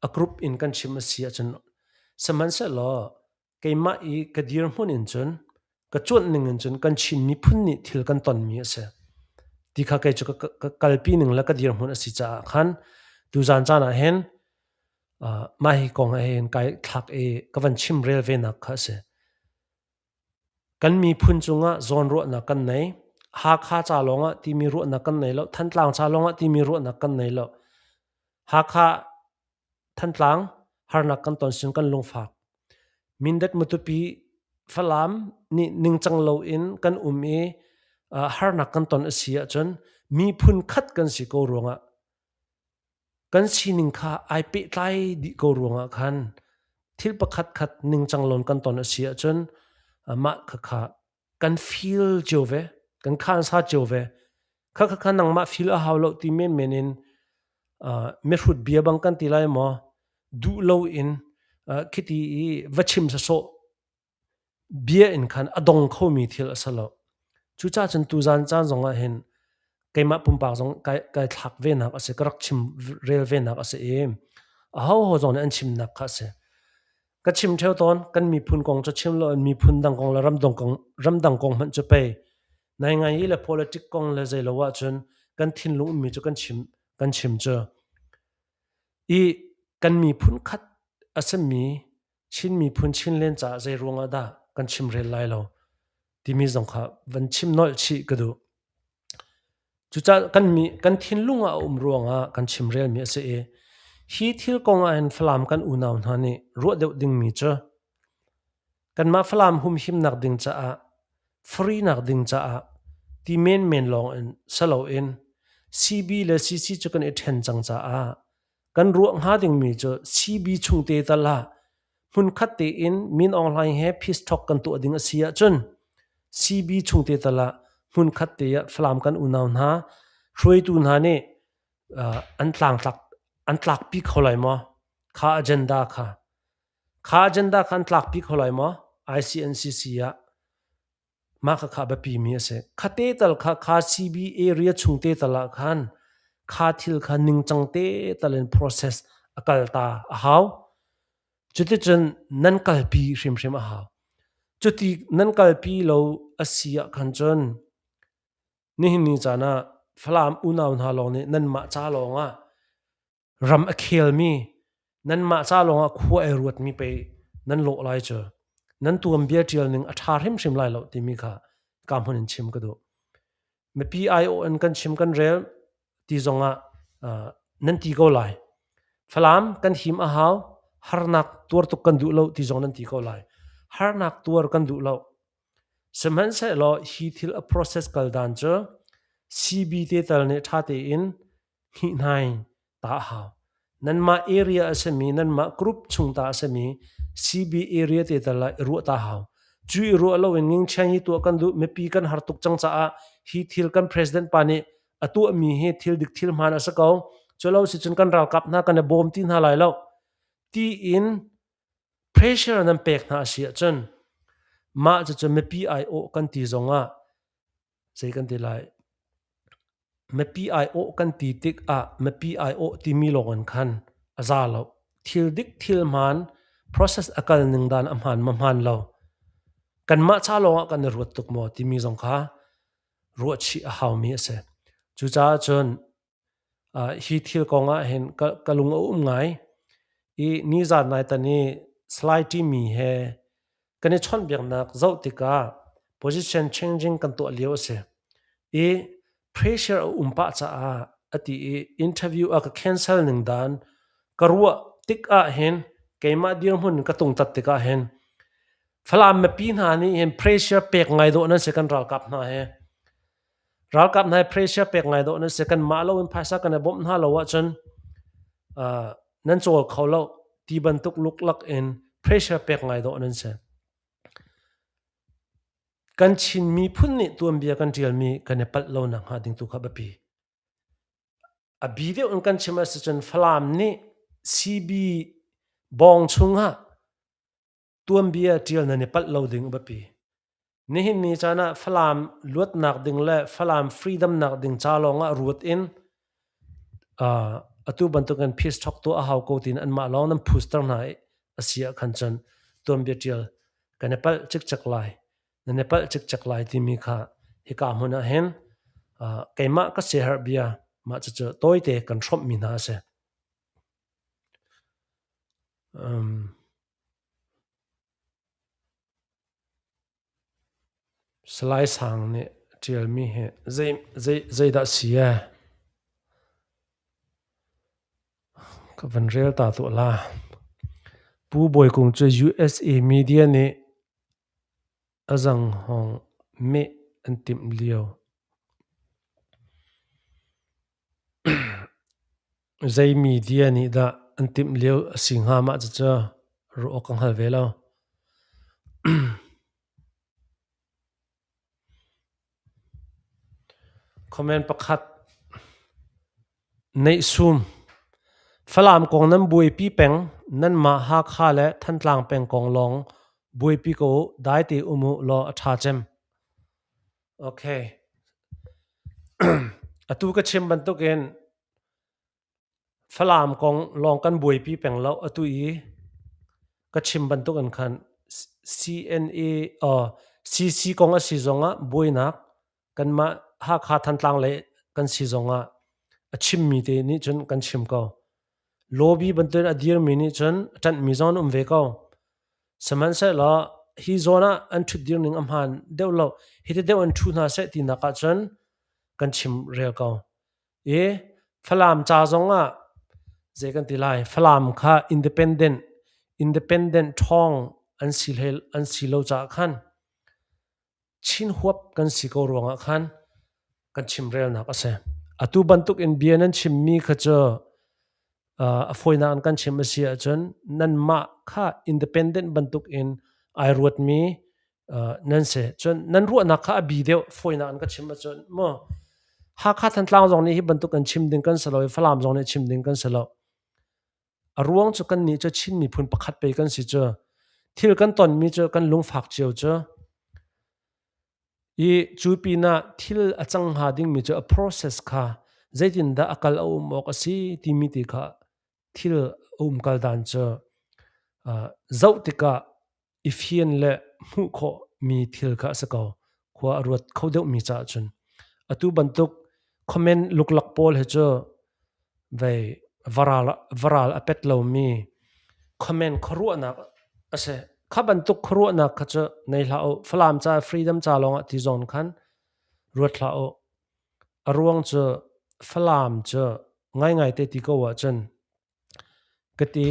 A group in kan chim a si ahcun sihmanhsehlaw keimah i ka dirhmun in cun ka cuanh ning in cun kan Chin miphun nih thil kan tonmi a si. Ti kha kei cu ka kalpi ning le ka dirhmun a si caah khan tuzan caan ah hin mah hi kong ah hin kai thlak i ka van chim rel ve nak kha a si. Kan miphun cungah zawnruahnak kan nei. Hakha ca lawngah timi ruahnak kan nei lo. Thantlang ca lawngah timi ruahnak kan nei lo. Hakha Thantlang harnak kan ton sin kan lungfak. Mindat Matupi Falam nih ningcang loin kan um i harnak kan ton a si ahcun miphun khat kan si ko ruangah kan sining kha ai pehtlai dih ko ruangah khan thil pakhat khat ningcang loin kan ton a si ahcun mah khakha kan feel cio ve kan khansa cio ve kha kha kha nangmah feel a hau lo ti menmen in mihrut bia bang kan ti lai maw duh lo in khiti i va chim sasawh bia in khan a dong khomi thil a si lo cucaah cun tuzan caan zong ah hin keimah pumpak zong kai kai thlak ve nak a si ka rak chim rel ve nak a si i aho ho zong nih an chimnak kha a si Ka chim ṭheo tawn, kan miphun kong cu chim loin miphun dang kong le ramdang kong, ramdang kong hmanh cu pei naingai i le politic kong le zeilo ahcun kan thinlung ummi cu kan chim, kan chim cu. I kan miphun khat a simi Chin miphun Chinland caah zei ruang ah dah kan chimrel lai lo timi zong kha van chim nolh chih ka duh. Cucaah kan mi kan thinlung ah a um ruangah kan chimrelmi a si i hi thil kong ah hin Falam kan unau hna nih ruah deuh dingmi cu kanmah Falam humhimnak ding caah free nak ding caah ti menmen lawng in si loin CB le CC cu kan i ṭhen cang caah kan ruah hnga dingmi cu CB chungte tal ah hmunkhat tein Min Aung Hlaing he peace talk kan tuah ding a si ahcun CB chungte tal ah hmunkhat te ah Falam kan unau hna hruaitu hna nih an tlangtlak an tlakpi kho lai maw? Kha agenda kha. Kha agenda kha an tlakpi kho lai maw? ICNCC ah mah khakha biapi mi a si. Khate tal kha kha CB area chung te tal ah khan kha thil kha ningcang te tal in process a kal ta a hau. Cuticun nan kalpi hrimhrim a hau. Cuti nan kalpi lo a si ah khan cun nihin ni caan ah Falam unau hna lawng nih nanmah ca lawng ah ram a khelmi nanmah ca lawng ah khua ai ruatmi pei nan lawh lai cu. Nan tuanbia ṭial ning a ṭha hrimhrim lai lo timi kha ka hmun in chim ka duh. Mipi aiawh in kan chim kan rel ti zongah nan ti ko lai. Falam kan him a hau, harnak tuar tuk kan duh lo ti zong nan ti ko lai. Harnak tuar kan duh lo. Sihmanhsehlaw hi thil a process kal dan cu CB te tal nih ṭha tein hnihnai ta a hau. Nanmah area a simi, nanmah group chung ta a simi CB area te tal ah i ruah ta hau. Cu i ruah loin ngingchian hi tuah kan duh, mipi kan har tuk cang caah hi thil kan president pa nih a tuahmi hi thil dik thil hmaan a si ko. Culo sicun kan ralkap hna kan i bawm ti hna lai lo. Tiin pressure nan pek hna a si ahcun mah cucu mipi aiawh kan ti zongah zei kan ti lai mipi aiawh kan ti tikah mipi aiawh timi lawng in khan a za lo. Thil dik thil hmaan process a kal ning dan a hmaan ma hmaan lo. Kanmah ca lawngah kan i ruat tuk maw timi zong kha ruahchih a haumi a si. Cucaah cun hi thil kong ah hin ka lung a um ngai i nizan nai tan i Salai timi he kan i chawnhbiaknak zoh tikah position changing kan tuah lio a si i pressure a um pah caah a ti i interview a ka cancel ning dan ka ruah tik ah hin keimah dirhmun ka tungtat tikah hin Falam mipi hna nih hin pressure pek ngai dawh nan si kan ralkap hna he. Ralkap hna hi pressure pek ngai dawh nan si. Kanmah lo in phaisa kan i bawmh hna lo ahcun nan cawl kho lo ti bantuk luklak in pressure pek ngai dawh nan si. Kan Chin miphun nih tuanbia kan ṭialmi kan i palh lo nakhnga ding tu kha biapi. A bi deuh in kan chim ahcun Falam nih CB bawng chungah tuanbia ṭial nan i palh lo ding a biapi. Nihin ni caan ah Falam luatnak ding le Falam freedom nak ding ca lawng ah ruat in atu bantukin peace talk tuah a hau ko tiin anmah lawng nan phuster hna i a si ah khan cun tuanbia ṭial kan i palh cikcek lai. Nan i palh cikcek lai timi kha hika hmun ah hin keimah ka siaherh bia mah cucu tawite kan hrawmhmi hna a si. Salai Sang nih a ṭialmi hi zeidah si ee? Ka van rel ta tuah la. Pu Bawi Kung cu USA media nih a zanghawng meh an timh lio. Zei media nih dah an timh lio a si hnga mah cucu ruah awk ka hngal ve lo. Comment pakhat. Neihsum. Falam kong nan buaipi peng, nanmah Hakha le Thantlang peng kong lawng buaipi ko u, dai te um u law a ṭha cem. Okay. Atu ka chim bantukin Falam kong lawng kan buaipi peng lo. Atu i ka chim bantukin khan CNA CC kong a si zongah buainak kanmah Hakha Thantlang lei kan si zongah a chimmi te nih cun kan chim ko. Lobby bantukin a dirmi nih cun a ṭanhmi zong an um ve ko. Sihmanhsehlaw hi zawn ah an ṭhutdir ning a hmaan deuh lo. Hiti deuh in ṭhu hna seh tinak ahcun kan chim rel ko. I Falam ca zong ah zei kan ti lai Falam kha independent independent ṭhawng an si hlei an si lo caah khan Chin huap kan si ko ruangah khan kan chimrelnak a si. Atu bantuk in bia nan chimmi kha cu a fawinak in kan chim a si ahcun nanmah kha independent bantuk in ai ruatmi nan si. Cun nan ruahnak kha a bi deuh fawinak in ka chim ahcun maw Hakha Thantlang zong nih hi bantuk in chim ding kan si lo i Falam zong nih chim ding kan si lo. A ruang cu kannih cu Chin miphun pakhat pei kan si cu. Thil kan tonmi cu kan lungfak cio cu. I cu pinah thil a cang hnga dingmi cu a process kha zeitindah a kal a um awk a si timi ti kha thil a umkal dan cu zoh tikah i fian le hmuh khawhmi thil kha a si ko. Khua a ruat kho deuhmi caah cun. Atu bantuk comment luklak pawl hi cu vei varal a pet lomi comment khuaruahnak a si. Kha bantuk khuaruahnak kha cu nei hlah u. Falam ca freedom ca lawngah ti zawn khan ruat hlah u. A ruang cu Falam cu ngaingai te ti ko ahcun ka ti.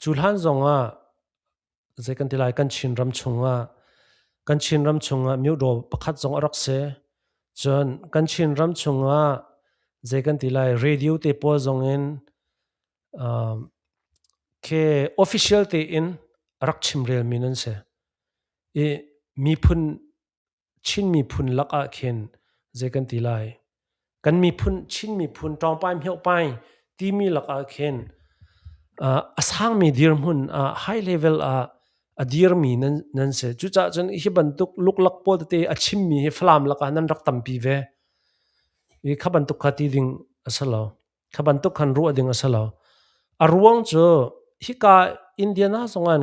Cu hlan zongah zei kan ti lai kan Chinram chungah kan Chinram chungah myodaw pakhat zong a rak si. Cun kan Chinram chungah zei kan ti lai radio te pawl zongin khi official tein rak chimrelmi nan si. I miphun Chin miphun lakah khin zei kan ti lai? Kan miphun Chin miphun ṭawngpai mhiohpai timi lakah khin a sangmi dirhmun ah high level ah a dirmi nan si. Cucaah cun hi bantuk luklak pawl tete a chimmi hi Falam lakah nan rak tampi ve. I kha bantuk kha ti ding a si lo. Kha bantuk khan ruah ding a si lo. A ruang cu hika Indiana zong ah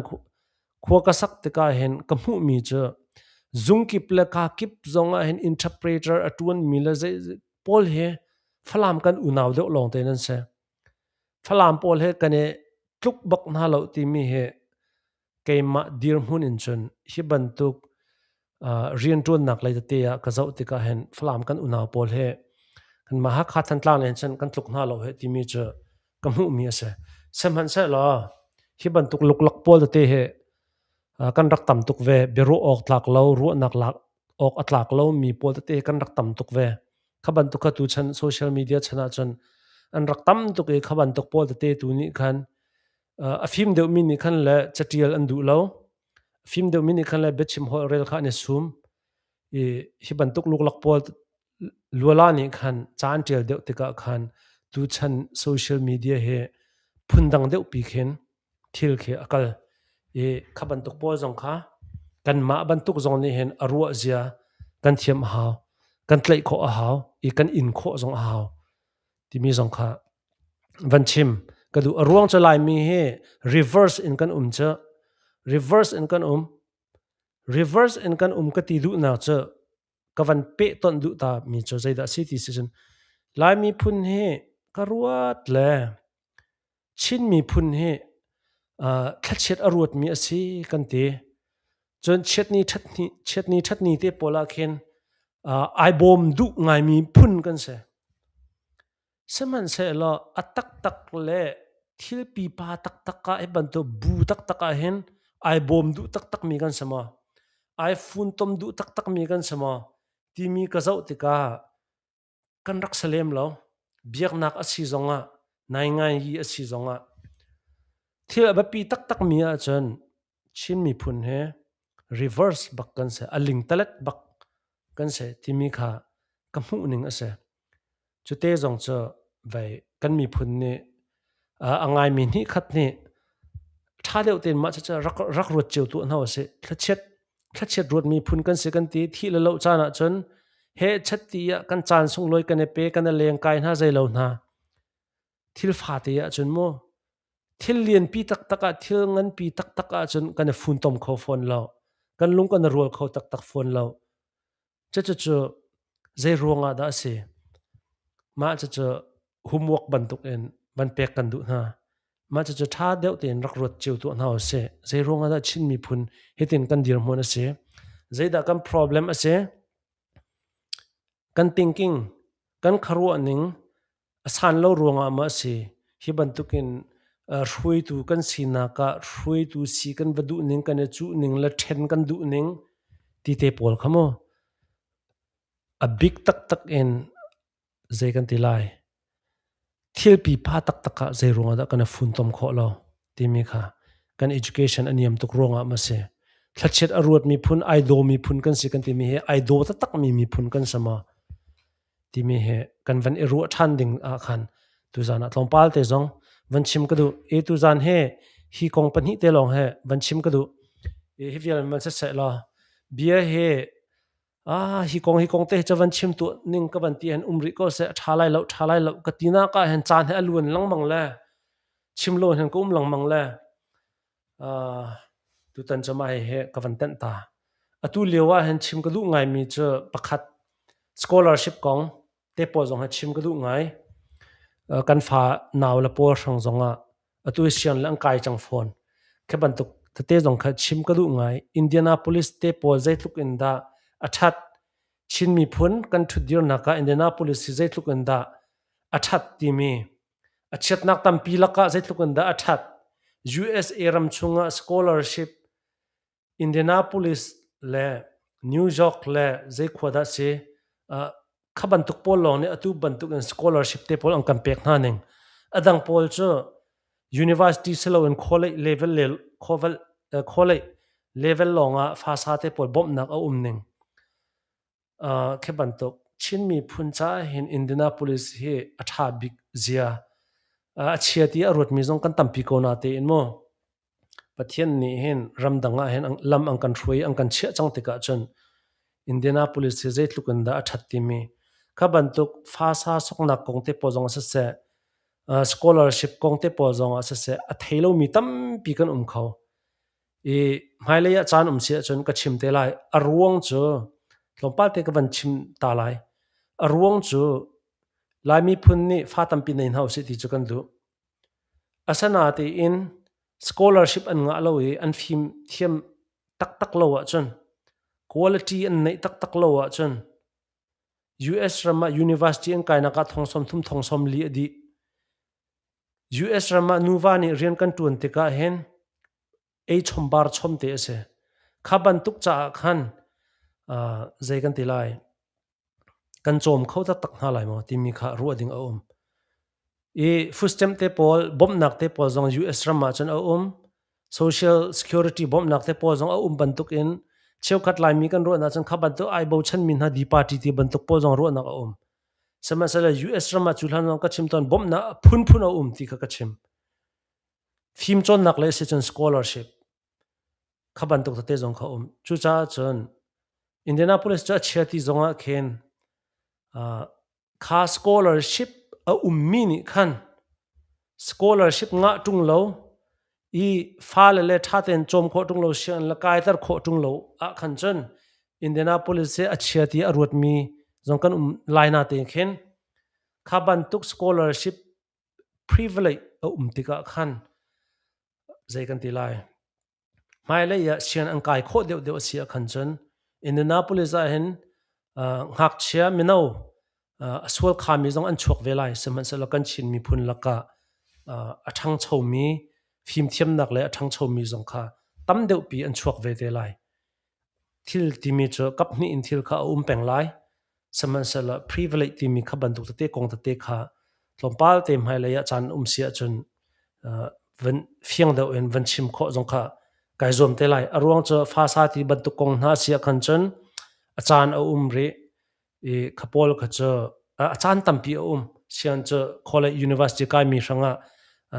khua ka sak tikah hin ka hmuhmi cu zungkip le kakip zong ah hin interpreter a ṭuanmi le zei pawl hi Falam kan unau deuh lawng te nan si. Falam pawl he kan i tluk bak hna lo timi hi keimah dirhmun in cun hi bantuk rianṭuannak lei tete ah ka zoh tikah hin Falam kan unau pawl he kanmah Hakha Thantlang lei cun kan tluk hna lo he timi cu ka hmuhmi a si. Sihmanhsehlaw hi bantuk luklak pawl tete hi kan rak tam tuk ve. Biaruah awk tlak lo, ruahnak lak awk a tlak lomi pawl tete kan rak tam tuk ve. Kha bantuk kha tuchan social media chan ahcun an rak tam tuk i kha bantuk pawl tete tu nih khan a fim deuhmi nih khan le catial an duh lo. A fim deuhmi nih khan le biachim holh rel kha an i sum. I hi bantuk luklak pawl luala nih khan ca an ṭial deuh tikah khan tuchan social media hi phundang deuhpi khin thil khi a kal. I kha bantuk pawl zong kha kanmah bantuk zong nih hin a ruah zia kan thiam a hau, kan tlaih khawh a hau i kan in khawh zong a hau timi zong kha van chim ka duh. A ruang cu Laimi hi reverse in kan um cu. Reverse in kan um. Reverse in kan um ka ti duhnak cu ka van pehtonh duh ta mi cu zeidah a si ti si cun Lai miphun hi ka ruat le Chin miphun hi thlachiat a ruatmi a si kan ti. Cun chiatni ṭhatni chiatni ṭhatni te pawl ah khin ai bawm duh ngaimi phun kan si. Sihmanhsehlaw a taktak le thil pipa taktak ah hi bantuk bu taktak ah hin ai bawm duh taktakmi kan si maw? Ai funtom duh taktakmi kan si maw? Timi ka zoh tikah kan rak si lem lo. Biaknak a si zongah, naingai yi a si zongah thil a biapi taktakmi ahcun Chin miphun he reverse bak kan si, a lingtalet bak kan si timi kha ka hmuh ning a si. Cute zong cu vei kan miphun nih a ngaimi hnih khat nih ṭha deuh tein mah cucu rak ruat cio tuah hna usih. Thlachiat ruat miphun kan si kan ti thih le loh caan ahcun he chat ti ah kan caan sunglawi kan i pe kan i leng kai hna zei lo hna. Thil fate ahcun mu thil lianpi taktak ah thil nganpi taktak ahcun kan i funtom kho fawn lo. Kan lung kan i rual kho taktak fawn lo. Cucu zei ruangah dah a si? Mah cucu homework bantukin van pek kan duh hna. Mah cucu ṭha deuh tein rak ruat cio tuah hna usih. Zei ruangah dah Chin miphun hitin kan dirhmun a si? Zeidah kan problem a si? Kan thinking, kan khuaruahning A san lo ruangah maw a si? Hi bantukin hruaitu kan sinak ah hruaitu si kan va duhning, kan i cuhning le ṭhen kan duhning ti te pawl kha mu. A bik taktak in zei kan ti lai? Thil pipa taktak ah zei ruangah dah kan i funtom khawh lo timi kha kan education a niam tuk ruangah maw a si? Thlachiat a ruat miphun, ai daw miphun kan si kan timi hi ai daw taktakmi miphun kan si maw? Timi hi kan van i ruah ṭhan ding ah khan tuzaan ah tlawmpal te zong van chim ka duh. E tuzan he hi kong pahnih te lawng he van chim ka duh. E hi vial man siseh law bia he ah hi kong hi kong te cu van chim tuah ning ka van ti hen um rih ko seh a ṭha lai lo ṭha lai lo ka ti nak ah hen caan he a luan lengmang le chim lo hen ka um lengmang le tutan cu mah hihi ka van tenh ta. Atu lio ah hin chim ka duh ngaimi cu pakhat scholarship kong te pawl zong hi chim ka duh ngai. Kan fa nau le pawl hrang zong ah atu hi siang le an kai cang fawn. Khi bantuk tete zong kha chim ka duh ngai. Indianapolis te pawl zeitluk in dah a ṭhat. Chin miphun kan ṭhutdirnak ah Indianapolis hi zeitluk in dah a ṭhat timi A chiatnak tampi lakah zeitluk in dah a ṭhat. USA ram chungah scholarship Indianapolis le New York le zei khua dah si kha bantuk pawl lawng nih atu bantuk in scholarship te pawl an kan pek hna ning. A dang pawl cu university siloin college level le college level lawngah fasa te pawl bawmhnak a um ning. Khi bantuk Chin miphun caah hin Indianapolis hi a ṭha bik zia a chia ti a ruatmi zong kan tampi ko na tein mu. Pathian nih hin ramdang ah hin lam an kan hruai an kan chiah cang tikah cun Indianapolis hi zeitluk in dah a ṭhat timi kha bantuk fasa soknak kong te pawl zong ah siseh scholarship kong te pawl zong ah siseh a thei lomi tampi kan um kho. I hmailei ah caan um si ahcun ka chim te lai. A ruang cu tlawmpal te ka van chim ta lai. A ruang cu Lai miphun nih fa tampi nei hna usih ti cu kan duh. Asinain scholarship an ngah lo i an fim thiam taktak lo ahcun quality an neih taktak lo ahcun US ram ah university an kainak ah thong 30 thong 40 a dih. US ram ah nuva nih rian kan ṭuan tikah hin ei chom bar chom te a si. Kha bantuk caah khan zei kan ti lai kan cawm kho taktak hna lai maw timi kha ruah ding a um. I food stamp te pawl bawmhnak te pawl zong US ram ah cun a um. Social security bawmhnak te pawl zong a um bantuk in cheukhat Laimi kan ruahnak cun kha bantuk ai bochanmi hna D party ti bantuk pawl zong ruahnak a um. Sihmanhsehlaw US ram ah cu hlan zong ka chim tawn bawmhnak phunphun a um ti kha ka chim. Fimcawnnak le si cun scholarship kha bantuk tete zong kha um. Cucaah cun Indianapolis cu a chia ti zong ah khin kha scholarship a ummi nih khan scholarship ngah ṭung lo i fale le ṭha tein cawm khawh ṭung lo sianginn le kaiter khawh ṭung lo ah khan cun Indianapolis hi a chia ti a ruatmi zong kan um lai na tein khin kha bantuk scholarship privilege a um tikah khan zei kan ti lai hmailei ah sian an kai khawh deuhdeuh a si ah khan cun Indianapolis ah hin ngakchia mino a sual khami zong an chuak ve lai. Sihmanhsehlaw kan Chin miphun lakah a ṭhangchomi fimthiamnak le a ṭhangchomi zong kha tam deuhpi an chuak ve te lai. Thil timi cu kaphnih in thil kha a um peng lai. Sihmanhsehlaw privilege timi kha bantuk tete kong tete kha tlawmpal te hmailei ah caan um si ahcun van fiang deuh in van chim khawh zong kha kai zuam te lai. A ruang cu fasa ti bantuk kong hna si ahkhan cun a caan a um rih i kha pawl kha cu a caan tampi a um. Sian cu college university kaimi hrangah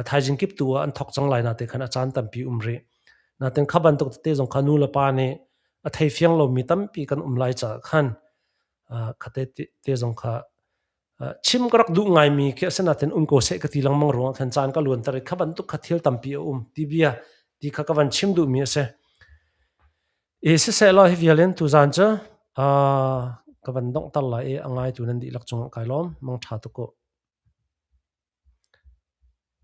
thaizing kip tu ah an thok cang lai na te khan a caan tampi um rih. Natin kha bantuk tete zong kha nu le pa nih a thei fiang lomi tampi kan um lai caah khan khate te zong kha chim ka rak duh ngaimi khi asinain um ko seh ka ti lengmang ruangah khan caan ka luanter i kha bantuk kha thil tampi a um ti bia ti kha ka van chim duhmi a si. I siseh law hi vial in tuzaan cu ka van donghter lai i a ngaitu nan dihlak cungah kai lawm. Mangṭha tuk u.